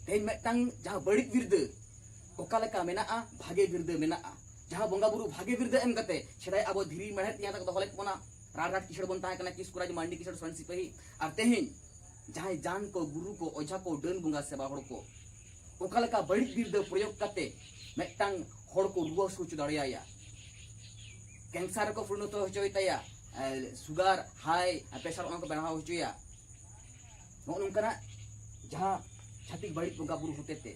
ᱛᱮᱦᱮᱧ ᱢᱤᱫᱴᱟᱝ ᱡᱟᱦᱟᱸ ᱵᱟᱹᱲᱤᱡ ᱵᱤᱨᱫᱟᱹ ᱚᱠᱟ ᱞᱮᱠᱟ ᱢᱮᱱᱟᱜᱼᱟ, ᱵᱷᱟᱜᱮ ᱵᱤᱨᱫᱟᱹ ᱢᱮᱱᱟᱜᱼᱟ᱾ ᱡᱟᱦᱟᱸ ᱵᱚᱸᱜᱟ ᱵᱩᱨᱩ ᱵᱷᱟᱜᱮ ᱵᱤᱨᱫᱟᱹ ᱮᱢ ᱠᱟᱛᱮ ᱥᱮᱫᱟᱭ ᱟᱵᱚ ᱫᱷᱤᱨᱤ ᱢᱮᱲᱦᱮᱫ ᱛᱮ ᱡᱟᱦᱟᱸ ᱛᱟᱠᱚ ᱫᱚᱦᱚ ᱞᱮᱫ ᱵᱚᱱᱟ, ᱨᱟᱲ ᱨᱟᱲ ᱠᱤᱥᱟᱹᱲ ᱵᱚᱱ ᱛᱟᱦᱮᱸ ᱠᱟᱱᱟ, ᱠᱤᱥᱠᱩᱨᱟᱡᱽ, ᱢᱟᱱᱰᱤ ᱠᱤᱥᱟᱹᱲ, ᱥᱚᱨᱮᱱ ᱥᱤᱯᱟᱹᱦᱤ᱾ ᱟᱨ ᱛᱮᱦᱮᱧ ᱡᱟᱦᱟᱸᱭ ᱡᱟᱱ ᱠᱚ, ᱜᱩᱨᱩ ᱠᱚ, ᱚᱡᱷᱟ ᱠᱚ, ᱰᱟᱹᱱ ᱵᱚᱸᱜᱟ ᱥᱮᱵᱟ ᱦᱚᱲ ᱠᱚ ᱚᱠᱟ ᱞᱮᱠᱟ ᱵᱟᱹᱲᱤᱡ ᱵᱤᱨᱫᱟᱹ ᱯᱨᱚᱭᱳᱜᱽ ᱠᱟᱛᱮ ᱢᱤᱫᱴᱟᱝ ᱦᱚᱲ ᱠᱚ ᱨᱩᱣᱟᱹ ᱦᱟᱹᱥᱩ ᱦᱚᱪᱚ ᱫᱟᱲᱮᱭᱟᱭᱟ, ᱠᱮᱱᱥᱟᱨ ᱨᱮᱠᱚ ᱯᱚᱨᱤᱱᱚᱛᱚ ᱦᱚᱪᱚᱭ ᱛᱟᱭᱟ, ᱥᱩᱜᱟᱨ, ᱦᱟᱭ, ᱯᱨᱮᱥᱟᱨ, ᱚᱱᱟ ᱠᱚ ᱵᱮᱲᱦᱟᱣ ᱦᱚᱪᱚᱭᱟ᱾ ᱱᱚᱜᱼᱚ ᱱᱚᱝᱠᱟᱱᱟᱜ ᱡᱟᱦᱟᱸ ᱪᱷᱟᱹᱛᱤᱠ ᱵᱟᱹᱲᱤᱡ ᱵᱚᱸᱜᱟ ᱵᱩᱨᱩ ᱦᱚᱛᱮᱛᱮ,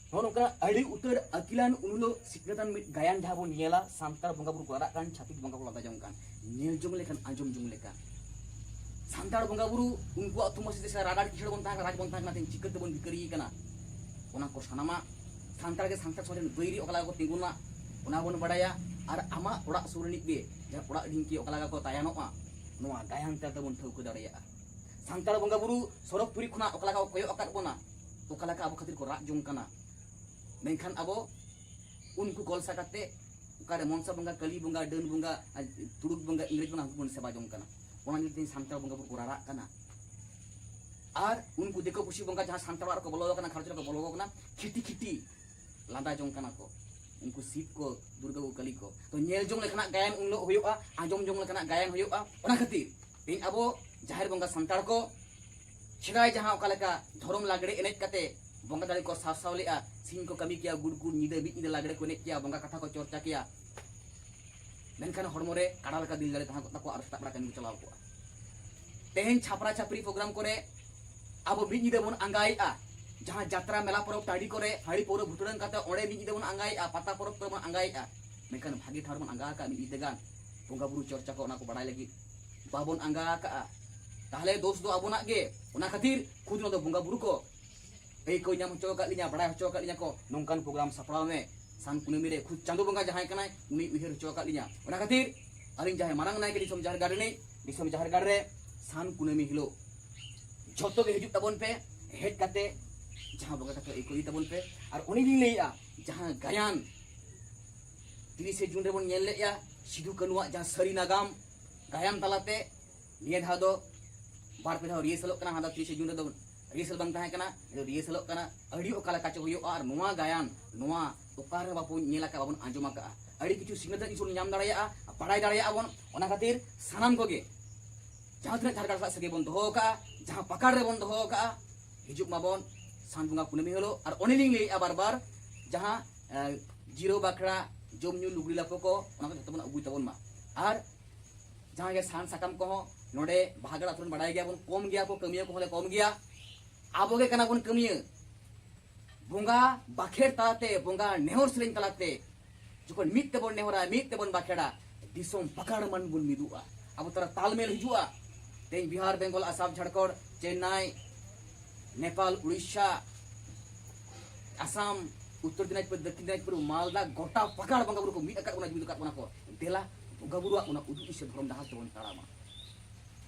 ᱱᱚᱜᱼᱚ ᱱᱚᱝᱠᱟᱱᱟᱜ ᱟᱹᱰᱤ ᱩᱛᱟᱹᱨ ᱟᱹᱠᱤᱞᱟᱱ, ᱩᱱ ᱦᱤᱞᱳᱜ ᱥᱤᱠᱷᱱᱟᱹᱛᱟᱱ ᱢᱤᱫ ᱜᱟᱭᱟᱱ ᱡᱟᱦᱟᱸ ᱵᱚᱱ ᱧᱮᱞᱟ, ᱥᱟᱱᱛᱟᱲ ᱵᱚᱸᱜᱟ ᱵᱩᱨᱩ ᱠᱚ ᱨᱟᱨᱟᱜ ᱠᱟᱱ, ᱪᱷᱟᱹᱛᱤᱠ ᱵᱚᱸᱜᱟ ᱠᱚ ᱞᱟᱸᱫᱟ ᱡᱚᱝ ᱠᱟᱱ, ᱧᱮᱞ ᱡᱚᱝ ᱞᱮᱠᱟᱱ, ᱟᱸᱡᱚᱢ ᱡᱚᱝ ᱞᱮᱠᱟᱱ᱾ ᱥᱟᱱᱛᱟᱲ ᱵᱚᱸᱜᱟ ᱵᱩᱨᱩ, ᱩᱱᱠᱩᱣᱟᱜ ᱛᱩᱢᱟᱹ ᱥᱤᱛᱤ ᱥᱮ ᱨᱟᱜᱟᱲ ᱠᱤᱥᱟᱹᱲ ᱵᱚᱱ ᱛᱟᱦᱮᱸ ᱠᱟᱱᱟ, ᱨᱟᱡᱽ ᱵᱚᱱ ᱛᱟᱦᱮᱸ ᱠᱟᱱᱟ, ᱛᱮᱦᱮᱧ ᱪᱤᱠᱟᱹ ᱛᱮᱵᱚᱱ ᱵᱷᱤᱠᱟᱹᱨᱤᱭ ᱠᱟᱱᱟ? ᱚᱱᱟ ᱠᱚ ᱥᱟᱱᱟᱢᱟᱜ ᱥᱟᱱᱛᱟᱲ ᱜᱮ ᱥᱟᱱᱛᱟᱲ ᱥᱚᱢᱟᱡᱽ ᱨᱮᱱ ᱵᱟᱹᱭᱨᱤ ᱚᱠᱟ ᱞᱮᱠᱟ ᱠᱚ ᱛᱤᱸᱜᱩᱱᱟ, ᱚᱱᱟ ᱵᱚᱱ ᱵᱟᱲᱟᱭᱟ᱾ ᱟᱨ ᱟᱢᱟᱜ ᱚᱲᱟᱜ ᱥᱩᱨ ᱨᱤᱱᱤᱡ ᱜᱮ ᱡᱟᱦᱟᱸ ᱚᱲᱟᱜ ᱰᱷᱤᱝᱠᱤ ᱚᱠᱟ ᱞᱮᱠᱟ ᱠᱚ ᱛᱟᱭᱟᱱᱚᱜᱼᱟ, ᱱᱚᱣᱟ ᱜᱟᱭᱟᱱ ᱛᱟᱞᱟ ᱛᱮᱵᱚᱱ ᱴᱷᱟᱹᱣᱠᱟᱹ ᱫᱟᱲᱮᱭᱟᱜᱼᱟ᱾ ᱥᱟᱱᱛᱟᱲ ᱵᱚᱸᱜᱟ ᱵᱩᱨᱩ ᱥᱚᱨᱚᱜᱽᱯᱩᱨᱤ ᱠᱷᱚᱱᱟᱜ ᱚᱠᱟ ᱞᱮᱠᱟ ᱠᱚ ᱠᱚᱭᱚᱜ ᱟᱠᱟᱫ ᱵᱚᱱᱟ, ᱚᱠᱟ ᱞᱮᱠᱟ ᱟᱵᱚ ᱠᱷᱟᱹᱛᱤᱨ ᱠᱚ ᱨᱟᱜ ᱡᱚᱝ ᱠᱟᱱᱟ, ᱢᱮᱱᱠᱷᱟᱱ ᱟᱵᱚ ᱩᱱᱠᱩ ᱠᱚᱞᱥᱟ ᱠᱟᱛᱮ ᱚᱠᱟᱨᱮ ᱢᱚᱱᱥᱟ ᱵᱚᱸᱜᱟ, ᱠᱟᱹᱞᱤ ᱵᱚᱸᱜᱟ, ᱰᱟᱹᱱ ᱵᱚᱸᱜᱟ, ᱟᱨ ᱛᱩᱲᱩᱠ ᱵᱚᱸᱜᱟ, ᱤᱝᱨᱮᱡᱽ ᱵᱚᱸᱜᱟ, ᱩᱱᱠᱩ ᱵᱚᱱ ᱥᱮᱵᱟ ᱡᱚᱝ ᱠᱟᱱᱟ᱾ ᱚᱱᱟ ᱧᱮᱞ ᱛᱮ ᱥᱟᱱᱛᱟᱲ ᱵᱚᱸᱜᱟ ᱵᱩᱨᱩ ᱠᱚ ᱨᱟᱨᱟᱜ ᱠᱟᱱᱟ᱾ ᱟᱨ ᱩᱱᱠᱩ ᱫᱤᱠᱩ ᱯᱩᱥᱤ ᱵᱚᱸᱜᱟ ᱡᱟᱦᱟᱸ ᱥᱟᱱᱛᱟᱲ ᱚᱲᱟᱜ ᱨᱮᱠᱚ ᱵᱚᱞᱚ ᱟᱠᱟᱱᱟ, ᱜᱷᱟᱨᱚᱸᱡᱽ ᱨᱮᱠᱚ ᱵᱚᱞᱚ ᱟᱠᱟᱱᱟ, ᱠᱷᱤᱴᱤ ᱠᱷᱤᱴᱤ ᱞᱟᱸᱫᱟ ᱡᱚᱝ ᱠᱟᱱᱟ ᱠᱚ᱾ ᱩᱱᱠᱩ ᱥᱤᱵ ᱠᱚ, ᱫᱩᱨᱜᱟᱹ ᱠᱚ, ᱠᱟᱹᱞᱤ ᱠᱚ᱾ ᱛᱚ, ᱧᱮᱞ ᱡᱚᱝ ᱞᱮᱠᱟᱱᱟᱜ ᱜᱟᱭᱟᱱ ᱩᱱ ᱦᱤᱞᱳᱜ ᱦᱩᱭᱩᱜᱼᱟ, ᱟᱸᱡᱚᱢ ᱡᱚᱝ ᱞᱮᱠᱟᱱᱟᱜ ᱜᱟᱭᱟᱱ ᱦᱩᱭᱩᱜᱼᱟ᱾ ᱚᱱᱟ ᱠᱷᱟᱹᱛᱤᱨ ᱛᱮᱦᱮᱧ ᱟᱵᱚ ᱡᱟᱦᱮᱨ ᱵᱚᱸᱜᱟ ᱥᱟᱱᱛᱟᱲ ᱠᱚ ᱥᱮᱫᱟᱭ ᱡᱟᱦᱟᱸ ᱚᱠᱟ ᱞᱮᱠᱟ ᱫᱷᱚᱨᱚᱢ ᱞᱟᱜᱽᱲᱮ ᱮᱱᱮᱡ ᱠᱟᱛᱮ ᱵᱚᱸᱜᱟ ᱫᱟᱲᱮ ᱠᱚ ᱥᱟᱨᱥᱟᱣ ᱞᱮᱜᱼᱟ, ᱥᱤᱧ ᱠᱚ ᱠᱟᱹᱢᱤ ᱠᱮᱭᱟ, ᱜᱩᱰ ᱜᱩᱰ ᱧᱤᱫᱟᱹ, ᱢᱤᱫ ᱧᱤᱫᱟᱹ ᱞᱟᱜᱽᱲᱮ ᱠᱚ ᱮᱱᱮᱡ ᱠᱮᱭᱟ, ᱵᱚᱸᱜᱟ ᱠᱟᱛᱷᱟ ᱠᱚ ᱪᱚᱨᱪᱟ ᱠᱮᱭᱟ, ᱢᱮᱱᱠᱷᱟᱱ ᱦᱚᱲᱢᱚ ᱨᱮ ᱠᱟᱰᱟ ᱞᱮᱠᱟ ᱫᱤᱞ ᱫᱟᱲᱮ ᱛᱟᱦᱮᱸ ᱠᱚᱜ ᱛᱟᱠᱚᱣᱟ ᱟᱨ ᱥᱮᱛᱟᱜ ᱵᱮᱲᱟ ᱠᱟᱹᱢᱤ ᱠᱚ ᱪᱟᱞᱟᱣ ᱠᱚᱜᱼᱟ᱾ ᱛᱮᱦᱮᱧ ᱪᱷᱟᱯᱨᱟ ᱪᱷᱟᱯᱨᱤ ᱯᱨᱳᱜᱨᱟᱢ ᱠᱚᱨᱮ ᱟᱵᱚ ᱢᱤᱫ ᱧᱤᱫᱟᱹ ᱵᱚᱱ ᱟᱸᱜᱟᱭᱮᱜᱼᱟ, ᱡᱟᱦᱟᱸ ᱡᱟᱛᱨᱟ ᱢᱮᱞᱟ ᱯᱚᱨᱚᱵᱽ ᱴᱟᱺᱰᱤ ᱠᱚᱨᱮ ᱦᱟᱺᱰᱤ ᱯᱟᱹᱣᱨᱟᱹ ᱵᱷᱩᱴᱲᱟᱹᱝ ᱠᱟᱛᱮ ᱚᱸᱰᱮ ᱢᱤᱫ ᱧᱤᱫᱟᱹ ᱵᱚᱱ ᱟᱸᱜᱟᱭᱮᱜᱼᱟ, ᱯᱟᱛᱟ ᱯᱚᱨᱚᱵᱽ ᱠᱚᱨᱮ ᱵᱚᱱ ᱟᱸᱜᱟᱭᱮᱜᱼᱟ, ᱢᱮᱱᱠᱷᱟᱱ ᱵᱷᱟᱜᱮ ᱴᱷᱟᱶ ᱨᱮᱵᱚᱱ ᱟᱸᱜᱟ ᱟᱠᱟᱫ ᱢᱤᱫ ᱧᱤᱫᱟᱹ ᱜᱟᱱ ᱵᱚᱸᱜᱟ ᱵᱩᱨᱩ ᱪᱚᱨᱪᱟ ᱠᱚ, ᱚᱱᱟ ᱠᱚ ᱵᱟᱲᱟᱭ ᱞᱟᱹᱜᱤᱫ ᱵᱟᱵᱚᱱ ᱟᱸᱜᱟ ᱟᱠᱟᱫᱼᱟ᱾ ᱛᱟᱦᱚᱞᱮ ᱫᱳᱥ ᱫᱚ ᱟᱵᱚᱱᱟᱜ ᱜᱮ᱾ ᱚᱱᱟ ᱠᱷᱟᱹᱛᱤᱨ ᱠᱷᱩᱫ ᱱᱚᱣᱟ ᱫᱚ ᱵᱚᱸᱜᱟ ᱵᱩᱨᱩ ᱠᱚ ᱟᱹᱭᱠᱟᱹᱣ ᱧᱟᱢ ᱦᱚᱪᱚ ᱟᱠᱟᱫ ᱞᱤᱧᱟ, ᱵᱟᱲᱟᱭ ᱦᱚᱪᱚ ᱟᱠᱟᱫ ᱞᱤᱧᱟ ᱠᱚ, ᱱᱚᱝᱠᱟᱱ ᱯᱨᱳᱜᱨᱟᱢ ᱥᱟᱯᱲᱟᱣ ᱢᱮ ᱥᱟᱱ ᱠᱩᱱᱟᱹᱢᱤ ᱨᱮ᱾ ᱠᱷᱩᱫ ᱪᱟᱸᱫᱳ ᱵᱚᱸᱜᱟ ᱡᱟᱦᱟᱸᱭ ᱠᱟᱱᱟᱭ, ᱩᱱᱤ ᱩᱭᱦᱟᱹᱨ ᱦᱚᱪᱚ ᱟᱠᱟᱫ ᱞᱤᱧᱟ᱾ ᱚᱱᱟ ᱠᱷᱟᱹᱛᱤᱨ ᱟᱹᱞᱤᱧ ᱡᱟᱦᱟᱸᱭ ᱢᱟᱨᱟᱝ ᱱᱟᱭᱠᱮ ᱫᱤᱥᱚᱢ ᱡᱟᱦᱮᱨ ᱜᱟᱲ ᱨᱤᱱᱤᱡ, ᱫᱤᱥᱚᱢ ᱡᱟᱦᱮᱨ ᱜᱟᱲ ᱨᱮ ᱥᱟᱱ ᱠᱩᱱᱟᱹᱢᱤ ᱦᱤᱞᱳᱜ ᱡᱷᱚᱛᱚ ᱜᱮ ᱦᱤᱡᱩᱜ ᱛᱟᱵᱚᱱ ᱯᱮ, ᱦᱮᱡ ᱠᱟᱛᱮ ᱡᱟᱦᱟᱸ ᱵᱚᱸᱜᱟ ᱠᱟᱛᱷᱟ ᱟᱹᱭᱠᱟᱹᱣ ᱤᱫᱤ ᱛᱟᱵᱚᱱ ᱯᱮ᱾ ᱟᱨ ᱩᱱᱤ ᱞᱤᱧ ᱞᱟᱹᱭᱮᱜᱼᱟ, ᱡᱟᱦᱟᱸ ᱜᱟᱭᱟᱱ ᱛᱤᱨᱤᱥᱮ ᱡᱩᱱ ᱨᱮᱵᱚᱱ ᱧᱮᱞ ᱞᱮᱫᱼᱟ, ᱥᱤᱫᱩ ᱠᱟᱹᱱᱩᱣᱟᱜ ᱡᱟᱦᱟᱸ ᱥᱟᱹᱨᱤ ᱱᱟᱜᱟᱢ ᱜᱟᱭᱟᱱ ᱛᱟᱞᱟᱛᱮ, ᱱᱤᱭᱟᱹ ᱫᱷᱟᱣ ᱫᱚ ᱵᱟᱨ ᱯᱮ ᱫᱷᱟᱣ ᱨᱤᱦᱟᱨᱥᱟᱞᱚᱜ ᱠᱟᱱᱟ᱾ ᱦᱟᱱᱟ ᱛᱤᱨᱤᱥᱮ ᱡᱩᱱ ᱨᱮᱫᱚ ᱨᱤᱦᱟᱨᱥᱟᱞ ᱵᱟᱝ ᱛᱟᱦᱮᱸ ᱠᱟᱱᱟ, ᱱᱤᱛᱚᱜ ᱨᱤᱦᱟᱨᱥᱟᱞᱚᱜ ᱠᱟᱱᱟ᱾ ᱟᱹᱰᱤ ᱚᱠᱟ ᱞᱮᱠᱟ ᱪᱚ ᱦᱩᱭᱩᱜᱼᱟ᱾ ᱟᱨ ᱱᱚᱣᱟ ᱜᱟᱭᱟᱱ, ᱱᱚᱣᱟ ᱚᱠᱟ ᱨᱮᱦᱚᱸ ᱵᱟᱵᱚᱱ ᱧᱮᱞ ᱟᱠᱟᱫ, ᱵᱟᱵᱚᱱ ᱟᱸᱡᱚᱢ ᱟᱠᱟᱫᱼᱟ᱾ ᱟᱹᱰᱤ ᱠᱤᱪᱷᱩ ᱥᱤᱠᱷᱱᱟᱹᱛ ᱨᱮᱱᱟᱜ ᱡᱤᱱᱤᱥ ᱵᱚᱱ ᱧᱟᱢ ᱫᱟᱲᱮᱭᱟᱜᱼᱟ, ᱵᱟᱲᱟᱭ ᱫᱟᱲᱮᱭᱟᱜᱼᱟ ᱵᱚᱱ᱾ ᱚᱱᱟ ᱠᱷᱟᱹᱛᱤᱨ ᱥᱟᱱᱟᱢ ᱠᱚᱜᱮ ᱡᱟᱦᱟᱸ ᱛᱤᱱᱟᱹᱜ ᱡᱷᱟᱲᱠᱷᱚᱸᱰ ᱥᱟᱞᱟᱜ ᱥᱟᱹᱜᱟᱹᱭ ᱵᱚᱱ ᱫᱚᱦᱚ ᱟᱠᱟᱫᱼᱟ, ᱡᱟᱦᱟᱸ ᱯᱟᱠᱟᱲ ᱨᱮᱵᱚᱱ ᱫᱚᱦᱚ ᱟᱠᱟᱫᱼᱟ, ᱦᱤᱡᱩᱜ ᱢᱟᱵᱚᱱ ᱥᱟᱱ ᱵᱚᱸᱜᱟ ᱠᱩᱱᱟᱹᱢᱤ ᱦᱤᱞᱳᱜ᱾ ᱟᱨ ᱚᱱᱮ ᱞᱤᱧ ᱞᱟᱹᱭᱮᱫᱼᱟ ᱵᱟᱨ ᱵᱟᱨ, ᱡᱟᱦᱟᱸ, ᱮ, ᱡᱤᱨᱟᱹᱣ ᱵᱟᱠᱷᱨᱟ, ᱡᱚᱢ ᱧᱩ ᱞᱩᱜᱽᱲᱤ ᱞᱟᱯᱚ ᱠᱚ, ᱚᱱᱟ ᱠᱚ ᱡᱚᱛᱚ ᱵᱚᱱ ᱟᱹᱜᱩᱭ ᱛᱟᱵᱚᱱ ᱢᱟ᱾ ᱟᱨ ᱡᱟᱦᱟᱸ ᱜᱮ ᱥᱟᱦᱟᱱ ᱥᱟᱠᱟᱢ ᱠᱚᱦᱚᱸ ᱱᱚᱰᱮ ᱵᱟᱦᱟᱜᱟᱲ ᱟᱹᱛᱩ ᱨᱮᱱ ᱵᱟᱲᱟᱭ ᱜᱮᱭᱟ ᱵᱚᱱ, ᱠᱚᱢ ᱜᱮᱭᱟ ᱠᱚ, ᱠᱟᱹᱢᱤᱭᱟᱹ ᱠᱚᱦᱚᱸ ᱞᱮ ᱠᱚᱢ ᱜᱮᱭᱟ᱾ ᱟᱵᱚ ᱜᱮ ᱠᱟᱱᱟ ᱵᱚᱱ ᱠᱟᱹᱢᱤᱭᱟᱹ᱾ ᱵᱚᱸᱜᱟ ᱵᱟᱠᱷᱮᱲ ᱛᱟᱞᱟᱛᱮ, ᱵᱚᱸᱜᱟ ᱱᱮᱦᱚᱨ ᱥᱮᱨᱮᱧ ᱛᱟᱞᱟᱛᱮ ᱡᱚᱠᱷᱚᱱ ᱢᱤᱫ ᱛᱮᱵᱚᱱ ᱱᱮᱦᱚᱨᱟ, ᱢᱤᱫ ᱛᱮᱵᱚᱱ ᱵᱟᱠᱷᱮᱲᱟ, ᱫᱤᱥᱚᱢ ᱯᱟᱠᱟᱲ ᱢᱟᱱ ᱵᱚᱱ ᱢᱤᱫᱚᱜᱼᱟ᱾ ᱟᱵᱚ ᱛᱟᱞᱟ ᱛᱟᱞᱢᱮᱞ ᱦᱤᱡᱩᱜᱼᱟ᱾ ᱛᱮᱦᱮᱧ ᱵᱤᱦᱟᱨ, ᱵᱮᱝᱜᱚᱞ, ᱟᱥᱟᱢ, ᱡᱷᱟᱲᱠᱷᱚᱸᱰ, ᱪᱮᱱᱱᱟᱭ, ᱱᱮᱯᱟᱞ, ᱩᱲᱤᱥᱥᱟ, ᱟᱥᱟᱢ, ᱩᱛᱛᱚᱨ ᱫᱤᱱᱟᱡᱽᱯᱩᱨ, ᱫᱚᱠᱠᱷᱤᱱ ᱫᱤᱱᱟᱡᱽᱯᱩᱨ, ᱢᱟᱞᱫᱟ, ᱜᱚᱴᱟ ᱯᱟᱠᱟᱲ ᱵᱚᱸᱜᱟ ᱵᱩᱨᱩ ᱠᱚ ᱢᱤᱫ ᱟᱠᱟᱫ ᱵᱚᱱᱟ, ᱡᱩᱢᱤᱫ ᱟᱠᱟᱫ ᱵᱚᱱᱟ ᱠᱚ᱾ ᱫᱮᱞᱟ ᱵᱚᱸᱜᱟ ᱵᱩᱨᱩᱣᱟᱜ ᱚᱱᱟ ᱩᱫᱩᱜ ᱤᱥᱮ ᱫᱷᱚᱨᱚᱢ ᱰᱟᱦᱟᱨ ᱛᱮᱵᱚᱱ ᱛᱟᱲᱟᱢᱟ᱾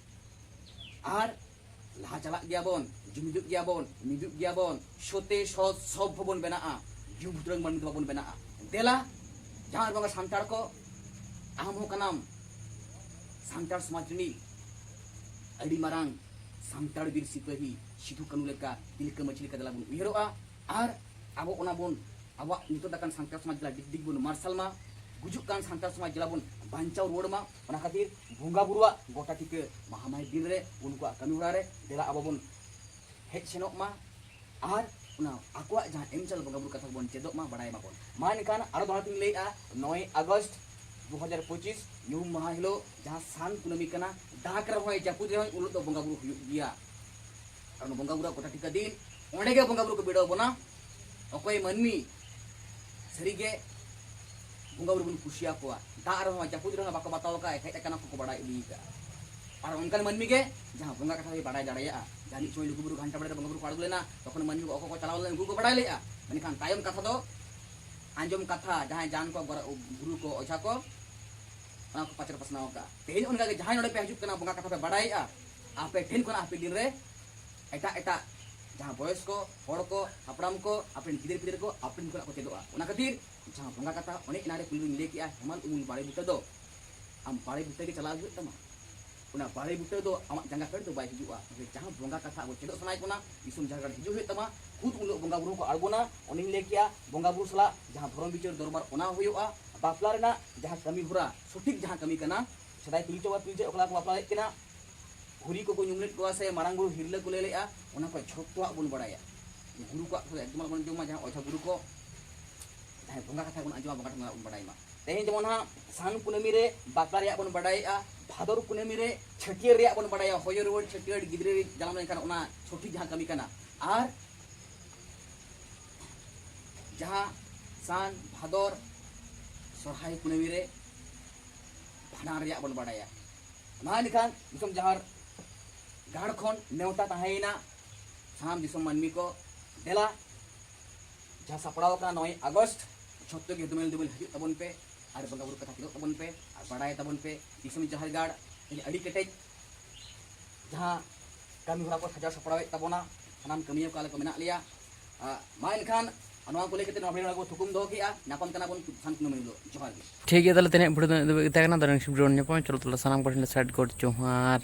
ᱟᱨ ᱞᱟᱦᱟ ᱪᱟᱞᱟᱜ ᱜᱮᱭᱟᱵᱚᱱ, ᱡᱩᱢᱤᱫᱚᱜ ᱜᱮᱭᱟᱵᱚᱱ, ᱢᱤᱫᱚᱜ ᱜᱮᱭᱟᱵᱚᱱ, ᱥᱚᱛᱮ ᱥᱚᱛ ᱥᱚᱵᱷ ᱵᱚᱱ ᱵᱮᱱᱟᱜᱼᱟ, ᱡᱩᱢᱤᱫ ᱨᱮᱱ ᱢᱟᱹᱱᱢᱤ ᱫᱚ ᱵᱟᱵᱚᱱ ᱵᱮᱱᱟᱜᱼᱟ᱾ ᱫᱮᱞᱟ, ᱡᱟᱦᱟᱸ ᱵᱚᱸᱜᱟ ᱥᱟᱱᱛᱟᱲ ᱠᱚ, ᱟᱢ ᱦᱚᱸ ᱠᱟᱱᱟᱢ ᱥᱟᱱᱛᱟᱲ ᱥᱚᱢᱟᱡᱽ ᱨᱤᱱᱤᱡ ᱟᱹᱰᱤ ᱢᱟᱨᱟᱝ ᱥᱟᱱᱛᱟᱲ ᱵᱤᱨ ᱥᱤᱯᱟᱹᱦᱤ ᱥᱤᱫᱷᱩ ᱠᱟᱹᱱᱩ ᱞᱮᱠᱟ, ᱛᱤᱞᱠᱟᱹ ᱢᱟᱹᱡᱷᱤ ᱞᱮᱠᱟ ᱫᱮᱞᱟ ᱵᱚᱱ ᱩᱭᱦᱟᱹᱨᱚᱜᱼᱟ᱾ ᱟᱨ ᱟᱵᱚ ᱚᱱᱟ ᱵᱚᱱ, ᱟᱵᱚᱣᱟᱜ ᱱᱤᱛᱚᱜ ᱟᱠᱟᱱ ᱥᱟᱱᱛᱟᱲ ᱥᱚᱢᱟᱡᱽ ᱫᱮᱞᱟ ᱰᱤᱜᱽ ᱰᱤᱜᱽ ᱵᱚᱱ ᱢᱟᱨᱥᱟᱞ ᱢᱟ, ᱜᱩᱡᱩᱜ ᱠᱟᱱ ᱥᱟᱱᱛᱟᱲ ᱥᱚᱢᱟᱡᱽ ᱫᱮᱞᱟ ᱵᱚᱱ ᱵᱟᱧᱪᱟᱣ ᱨᱩᱣᱟᱹᱲ ᱢᱟ᱾ ᱚᱱᱟ ᱠᱷᱟᱹᱛᱤᱨ ᱵᱚᱸᱜᱟ ᱵᱩᱨᱩᱣᱟᱜ ᱜᱚᱴᱟ ᱴᱷᱤᱠᱟᱹ ᱢᱟᱦᱟ ᱢᱟᱹᱦᱤᱛ ᱫᱤᱱ ᱨᱮ ᱩᱱᱠᱩᱣᱟᱜ ᱠᱟᱹᱢᱤ ᱦᱚᱨᱟ ᱨᱮ ᱫᱮᱞᱟ ᱟᱵᱚ ᱵᱚᱱ ᱦᱮᱡ ᱥᱮᱱᱚᱜ ᱢᱟ᱾ ᱟᱨ ᱚᱱᱟ ᱟᱠᱚᱣᱟᱜ ᱡᱟᱦᱟᱸ ᱮᱢ ᱪᱟᱞ ᱵᱚᱸᱜᱟ ᱵᱩᱨᱩ ᱠᱟᱛᱷᱟ ᱠᱚᱵᱚᱱ ᱪᱮᱫᱚᱜ ᱢᱟ, ᱵᱟᱲᱟᱭ ᱢᱟᱵᱚᱱ᱾ ᱢᱟ ᱮᱱᱠᱷᱟᱱ ᱟᱨᱚ ᱫᱚᱦᱲᱟ ᱛᱤᱧ ᱞᱟᱹᱭᱮᱫᱼᱟ, ᱱᱚᱭ ᱟᱜᱚᱥᱴ ᱫᱩ ᱦᱟᱡᱟᱨ ᱯᱚᱸᱪᱤᱥ ᱧᱩᱦᱩᱢ ᱢᱟᱦᱟ ᱦᱤᱞᱳᱜ ᱡᱟᱦᱟᱸ ᱥᱟᱱ ᱠᱩᱱᱟᱹᱢᱤ ᱠᱟᱱᱟ, ᱫᱟᱜ ᱨᱮᱦᱚᱸᱭ ᱡᱟᱹᱯᱩᱫ ᱨᱮᱦᱚᱸᱭ, ᱩᱱ ᱦᱤᱞᱳᱜ ᱫᱚ ᱵᱚᱸᱜᱟ ᱵᱩᱨᱩ ᱦᱩᱭᱩᱜ ᱜᱮᱭᱟ᱾ ᱠᱟᱨᱚᱱ ᱵᱚᱸᱜᱟ ᱵᱩᱨᱩᱣᱟᱜ ᱜᱚᱴᱟ ᱴᱷᱤᱠᱟᱹ ᱫᱤᱱ, ᱚᱸᱰᱮ ᱜᱮ ᱵᱚᱸᱜᱟ ᱵᱩᱨᱩ ᱠᱚ ᱵᱤᱰᱟᱹᱣ ᱵᱚᱱᱟ᱾ ᱚᱠᱚᱭ ᱢᱟᱹᱱᱢᱤ ᱥᱟᱹᱨᱤᱜᱮ ᱵᱚᱸᱜᱟ ᱵᱩᱨᱩ ᱵᱚᱱ ᱠᱩᱥᱤᱭᱟᱠᱚᱣᱟ, ᱫᱟᱜ ᱨᱮᱦᱚᱸ ᱡᱟᱹᱯᱩᱫ ᱨᱮᱦᱚᱸ ᱵᱟᱠᱚ ᱵᱟᱛᱟᱣ ᱠᱟᱜᱼᱟ, ᱦᱮᱡ ᱟᱠᱟᱱᱟ ᱠᱚ, ᱠᱚ ᱵᱟᱲᱟᱭ ᱤᱫᱤ ᱠᱟᱜᱼᱟ᱾ ᱟᱨ ᱚᱱᱠᱟᱱ ᱢᱟᱹᱱᱢᱤ ᱜᱮ ᱡᱟᱦᱟᱸ ᱵᱚᱸᱜᱟ ᱠᱟᱛᱷᱟ ᱜᱮ ᱵᱟᱲᱟᱭ ᱫᱟᱲᱮᱭᱟᱜᱼᱟ᱾ ᱡᱟᱦᱟᱸ ᱢᱤᱫ ᱥᱚᱢᱚᱭ ᱞᱩᱜᱩᱵᱩᱨᱩ ᱜᱷᱟᱱᱴᱟ ᱵᱟᱲᱮ ᱨᱮ ᱵᱚᱸᱜᱟ ᱵᱩᱨᱩ ᱠᱚ ᱟᱬᱜᱚ ᱞᱮᱱᱟ, ᱛᱚᱠᱷᱚᱱ ᱢᱟᱹᱱᱢᱤ ᱠᱚ ᱚᱠᱚᱭ ᱠᱚ ᱪᱟᱞᱟᱣ ᱞᱮᱱᱟ, ᱩᱱᱠᱩ ᱠᱚ ᱵᱟᱲᱟᱭ ᱞᱮᱜᱼᱟ᱾ ᱢᱮᱱᱠᱷᱟᱱ ᱛᱟᱭᱚᱢ ᱠᱟᱛᱷᱟ ᱫᱚ ᱟᱸᱡᱚᱢ ᱠᱟᱛᱷᱟ, ᱡᱟᱦᱟᱸᱭ ᱡᱟᱱ ᱠᱚ, ᱜᱚᱨ-, ᱜᱩᱨᱩ ᱠᱚ, ᱚᱡᱷᱟ ᱠᱚ, ᱚᱱᱟ ᱠᱚ ᱯᱟᱪᱮᱨ ᱯᱟᱥᱱᱟᱣ ᱟᱠᱟᱫᱼᱟ᱾ ᱛᱮᱦᱮᱧ ᱚᱱᱠᱟ ᱜᱮ ᱡᱟᱦᱟᱸᱭ ᱱᱚᱰᱮ ᱯᱮ ᱦᱤᱡᱩᱜ ᱠᱟᱱᱟ, ᱵᱚᱸᱜᱟ ᱠᱟᱛᱷᱟ ᱯᱮ ᱵᱟᱲᱟᱭᱮᱜᱼᱟ, ᱟᱯᱮ ᱴᱷᱮᱱ ᱠᱷᱚᱱᱟᱜ ᱦᱟᱯᱮᱱ ᱫᱤᱱ ᱨᱮ ᱮᱴᱟᱜ ᱮᱴᱟᱜ ᱡᱟᱦᱟᱸ ᱵᱚᱭᱚᱥ ᱠᱚ, ᱦᱚᱲ ᱠᱚ, ᱦᱟᱯᱲᱟᱢ ᱠᱚ, ᱟᱯᱮ ᱨᱮᱱ ᱜᱤᱫᱟᱹᱨ ᱯᱤᱫᱟᱹᱨ ᱠᱚ ᱟᱯᱮ ᱴᱷᱮᱱ ᱠᱷᱚᱱᱟᱜ ᱠᱚ ᱪᱮᱫᱚᱜᱼᱟ᱾ ᱚᱱᱟ ᱠᱷᱟᱹᱛᱤᱨ ᱡᱟᱦᱟᱸ ᱵᱚᱸᱜᱟ ᱠᱟᱛᱷᱟ ᱚᱱᱮ ᱮᱱᱟᱝ ᱨᱮ ᱯᱩᱭᱞᱩᱧ ᱞᱟᱹᱭ ᱠᱮᱜᱼᱟ, ᱦᱮᱢᱟᱞ ᱩᱢᱩᱞ ᱵᱟᱲᱮ ᱵᱩᱴᱟᱹ ᱫᱚ ᱟᱢ ᱵᱟᱲᱮ ᱵᱩᱴᱟᱹ ᱜᱮ ᱪᱟᱞᱟᱣ ᱦᱩᱭᱩᱜ ᱛᱟᱢᱟ᱾ ᱚᱱᱟ ᱵᱟᱲᱮ ᱵᱩᱴᱟᱹ ᱫᱚ ᱟᱢᱟᱜ ᱡᱟᱸᱜᱟ ᱯᱷᱮᱰ ᱫᱚ ᱵᱟᱭ ᱦᱤᱡᱩᱜᱼᱟ᱾ ᱚᱱᱟᱛᱮ ᱡᱟᱦᱟᱸ ᱵᱚᱸᱜᱟ ᱠᱟᱛᱷᱟ ᱟᱵᱚ ᱪᱮᱫᱚᱜ ᱥᱟᱱᱟᱭᱮᱫ ᱵᱚᱱᱟ, ᱫᱤᱥᱚᱢ ᱡᱷᱟᱲᱠᱷᱚᱸᱰ ᱦᱤᱡᱩᱜ ᱦᱩᱭᱩᱜ ᱛᱟᱢᱟ᱾ ᱠᱷᱩᱫ ᱩᱱ ᱦᱤᱞᱳᱜ ᱵᱚᱸᱜᱟ ᱵᱩᱨᱩ ᱠᱚ ᱟᱬᱜᱚᱱᱟ᱾ ᱚᱱᱮᱧ ᱞᱟᱹᱭ ᱠᱮᱜᱼᱟ, ᱵᱚᱸᱜᱟ ᱵᱩᱨᱩ ᱥᱟᱞᱟᱜ ᱡᱟᱦᱟᱸ ᱫᱷᱚᱨᱚᱢ ᱵᱤᱪᱟᱹᱨ ᱫᱚᱨᱵᱟᱨ, ᱚᱱᱟ ᱦᱩᱭᱩᱜᱼᱟ᱾ ᱵᱟᱯᱞᱟ ᱨᱮᱱᱟᱜ ᱡᱟᱦᱟᱸ ᱠᱟᱹᱢᱤ ᱦᱚᱨᱟ, ᱥᱚᱴᱷᱤᱠ ᱡᱟᱦᱟᱸ ᱠᱟᱹᱢᱤ ᱠᱟᱱᱟ, ᱥᱮᱫᱟᱭ ᱯᱤᱞᱪᱩ ᱵᱟᱵᱟ ᱯᱤᱞᱪᱩ ᱟᱭᱳ ᱚᱠᱟ ᱞᱮᱠᱟ ᱠᱚ ᱵᱟᱯᱞᱟ ᱞᱮᱫ ᱠᱤᱱᱟ, ᱦᱩᱨᱤ ᱠᱚᱠᱚ ᱧᱩᱢ ᱞᱮᱫ ᱠᱚᱣᱟ ᱥᱮ ᱢᱟᱨᱟᱝ ᱵᱩᱨᱩ ᱦᱤᱨᱞᱟᱹ ᱠᱚ ᱞᱟᱹᱭ ᱞᱮᱫᱼᱟ, ᱚᱱᱟ ᱠᱚ ᱡᱷᱚᱛᱚᱣᱟᱜ ᱵᱚᱱ ᱵᱟᱲᱟᱭᱟ᱾ ᱜᱩᱨᱩ ᱠᱚᱣᱟᱜ ᱠᱟᱛᱷᱟ ᱫᱚ ᱮᱠᱫᱚᱢ ᱟᱞᱚᱵᱚᱱ ᱟᱸᱡᱚᱢᱟ, ᱡᱟᱦᱟᱸ ᱚᱡᱷᱟ ᱜᱩᱨᱩ ᱠᱚ ᱦᱮᱸ, ᱵᱚᱸᱜᱟ ᱠᱟᱛᱷᱟ ᱵᱚᱱ ᱟᱸᱡᱚᱢᱟ, ᱵᱚᱸᱜᱟ ᱴᱷᱮᱱ ᱵᱚᱱ ᱵᱟᱰᱟᱭ ᱢᱟ᱾ ᱛᱮᱦᱮᱧ ᱡᱮᱢᱚᱱ ᱦᱟᱸᱜ ᱥᱟᱱ ᱠᱩᱱᱟᱹᱢᱤ ᱨᱮ ᱵᱟᱯᱞᱟ ᱨᱮᱭᱟᱜ ᱵᱚᱱ ᱵᱟᱰᱟᱭᱮᱜᱼᱟ, ᱵᱷᱟᱫᱚᱨ ᱠᱩᱱᱟᱹᱢᱤ ᱨᱮ ᱪᱷᱟᱹᱴᱭᱟᱹᱨ ᱨᱮᱭᱟᱜ ᱵᱚᱱ ᱵᱟᱰᱟᱭᱟ, ᱦᱚᱭᱚ ᱨᱩᱣᱟᱹᱲ ᱪᱷᱟᱹᱴᱭᱟᱹᱨ, ᱜᱤᱫᱽᱨᱟᱹ ᱡᱟᱱᱟᱢ ᱞᱮᱱᱠᱷᱟᱱ ᱚᱱᱟ ᱥᱚᱴᱷᱤᱠ ᱡᱟᱦᱟᱸ ᱠᱟᱹᱢᱤ ᱠᱟᱱᱟ, ᱟᱨ ᱡᱟᱦᱟᱸ ᱥᱟᱱ ᱵᱷᱟᱫᱚᱨ ᱥᱚᱨᱦᱟᱭ ᱠᱩᱱᱟᱹᱢᱤ ᱨᱮ ᱵᱷᱟᱸᱰᱟᱱ ᱨᱮᱭᱟᱜ ᱵᱚᱱ ᱵᱟᱰᱟᱭᱟ᱾ ᱢᱟ ᱮᱱᱠᱷᱟᱱ ᱫᱤᱥᱚᱢ ᱡᱟᱦᱮᱨ ᱜᱟᱲ ᱠᱷᱚᱱ ᱱᱮᱣᱛᱟ ᱛᱟᱦᱮᱸᱭᱮᱱᱟ ᱥᱟᱱᱟᱢ ᱫᱤᱥᱚᱢ ᱢᱟᱹᱱᱢᱤ ᱠᱚ, ᱫᱮᱞᱟ ᱡᱟᱦᱟᱸ ᱥᱟᱯᱲᱟᱣ ᱟᱠᱟᱱᱟ ᱱᱚᱭ ᱟᱜᱚᱥᱴ, ᱡᱷᱚᱛᱚ ᱜᱮ ᱫᱩᱢᱮᱞ ᱫᱩᱢᱮᱞ ᱦᱤᱡᱩᱜ ᱛᱟᱵᱚᱱ ᱯᱮ ᱟᱨ ᱵᱚᱸᱜᱟ ᱵᱩᱨᱩ ᱠᱟᱛᱷᱟ ᱪᱮᱫᱚᱜ ᱛᱟᱵᱚᱱ ᱯᱮ ᱟᱨ ᱵᱟᱰᱟᱭ ᱛᱟᱵᱚᱱ ᱯᱮ ᱫᱤᱥᱚᱢ ᱡᱟᱦᱮᱨ ᱜᱟᱲ ᱛᱮᱦᱮᱧ ᱟᱹᱰᱤ ᱠᱮᱴᱮᱡ ᱡᱟᱦᱟᱸ ᱠᱟᱹᱢᱤ ᱦᱚᱨᱟ ᱠᱚ ᱥᱟᱡᱟᱣ ᱥᱟᱯᱲᱟᱣᱮᱫ ᱛᱟᱵᱚᱱᱟ, ᱥᱟᱱᱟᱢ ᱠᱟᱹᱢᱤᱭᱟᱹ ᱠᱚ ᱟᱞᱮ ᱠᱚ ᱢᱮᱱᱟᱜ ᱞᱮᱭᱟ᱾ ᱟᱨ ᱢᱟ ᱮᱱᱠᱷᱟᱱ ᱱᱚᱣᱟ ᱠᱚ ᱞᱟᱹᱭ ᱠᱟᱛᱮ ᱱᱚᱣᱟ ᱵᱷᱤᱰᱤᱭᱳ ᱱᱚᱰᱮ ᱵᱚ ᱛᱷᱩᱠᱩᱢ ᱫᱚᱦᱚ ᱠᱮᱜᱼᱟ᱾ ᱧᱟᱯᱟᱢ ᱠᱟᱱᱟ ᱵᱚᱱ ᱥᱟᱱ ᱠᱩᱱᱟᱹᱢᱤ ᱦᱤᱞᱳᱜ᱾ ᱡᱚᱦᱟᱨ ᱜᱮ᱾ ᱴᱷᱤᱠ ᱜᱮᱭᱟ, ᱛᱟᱦᱚᱞᱮ ᱛᱮᱦᱮᱧᱟᱜ ᱵᱷᱤᱰᱤᱭᱳ ᱫᱚ ᱤᱱᱟᱹᱜ ᱜᱮ ᱛᱟᱦᱮᱸ ᱠᱟᱱᱟ᱾ ᱫᱚ next video ᱨᱮ ᱧᱟᱯᱟᱢᱟ᱾ ᱪᱚᱞᱚ ᱛᱟᱦᱚᱞᱮ ᱥᱟᱱᱟᱢ ᱠᱚ ᱴᱷᱮᱱ ᱥᱟᱭᱤᱰ ᱜᱚᱰ ᱡᱚᱦᱟᱨ᱾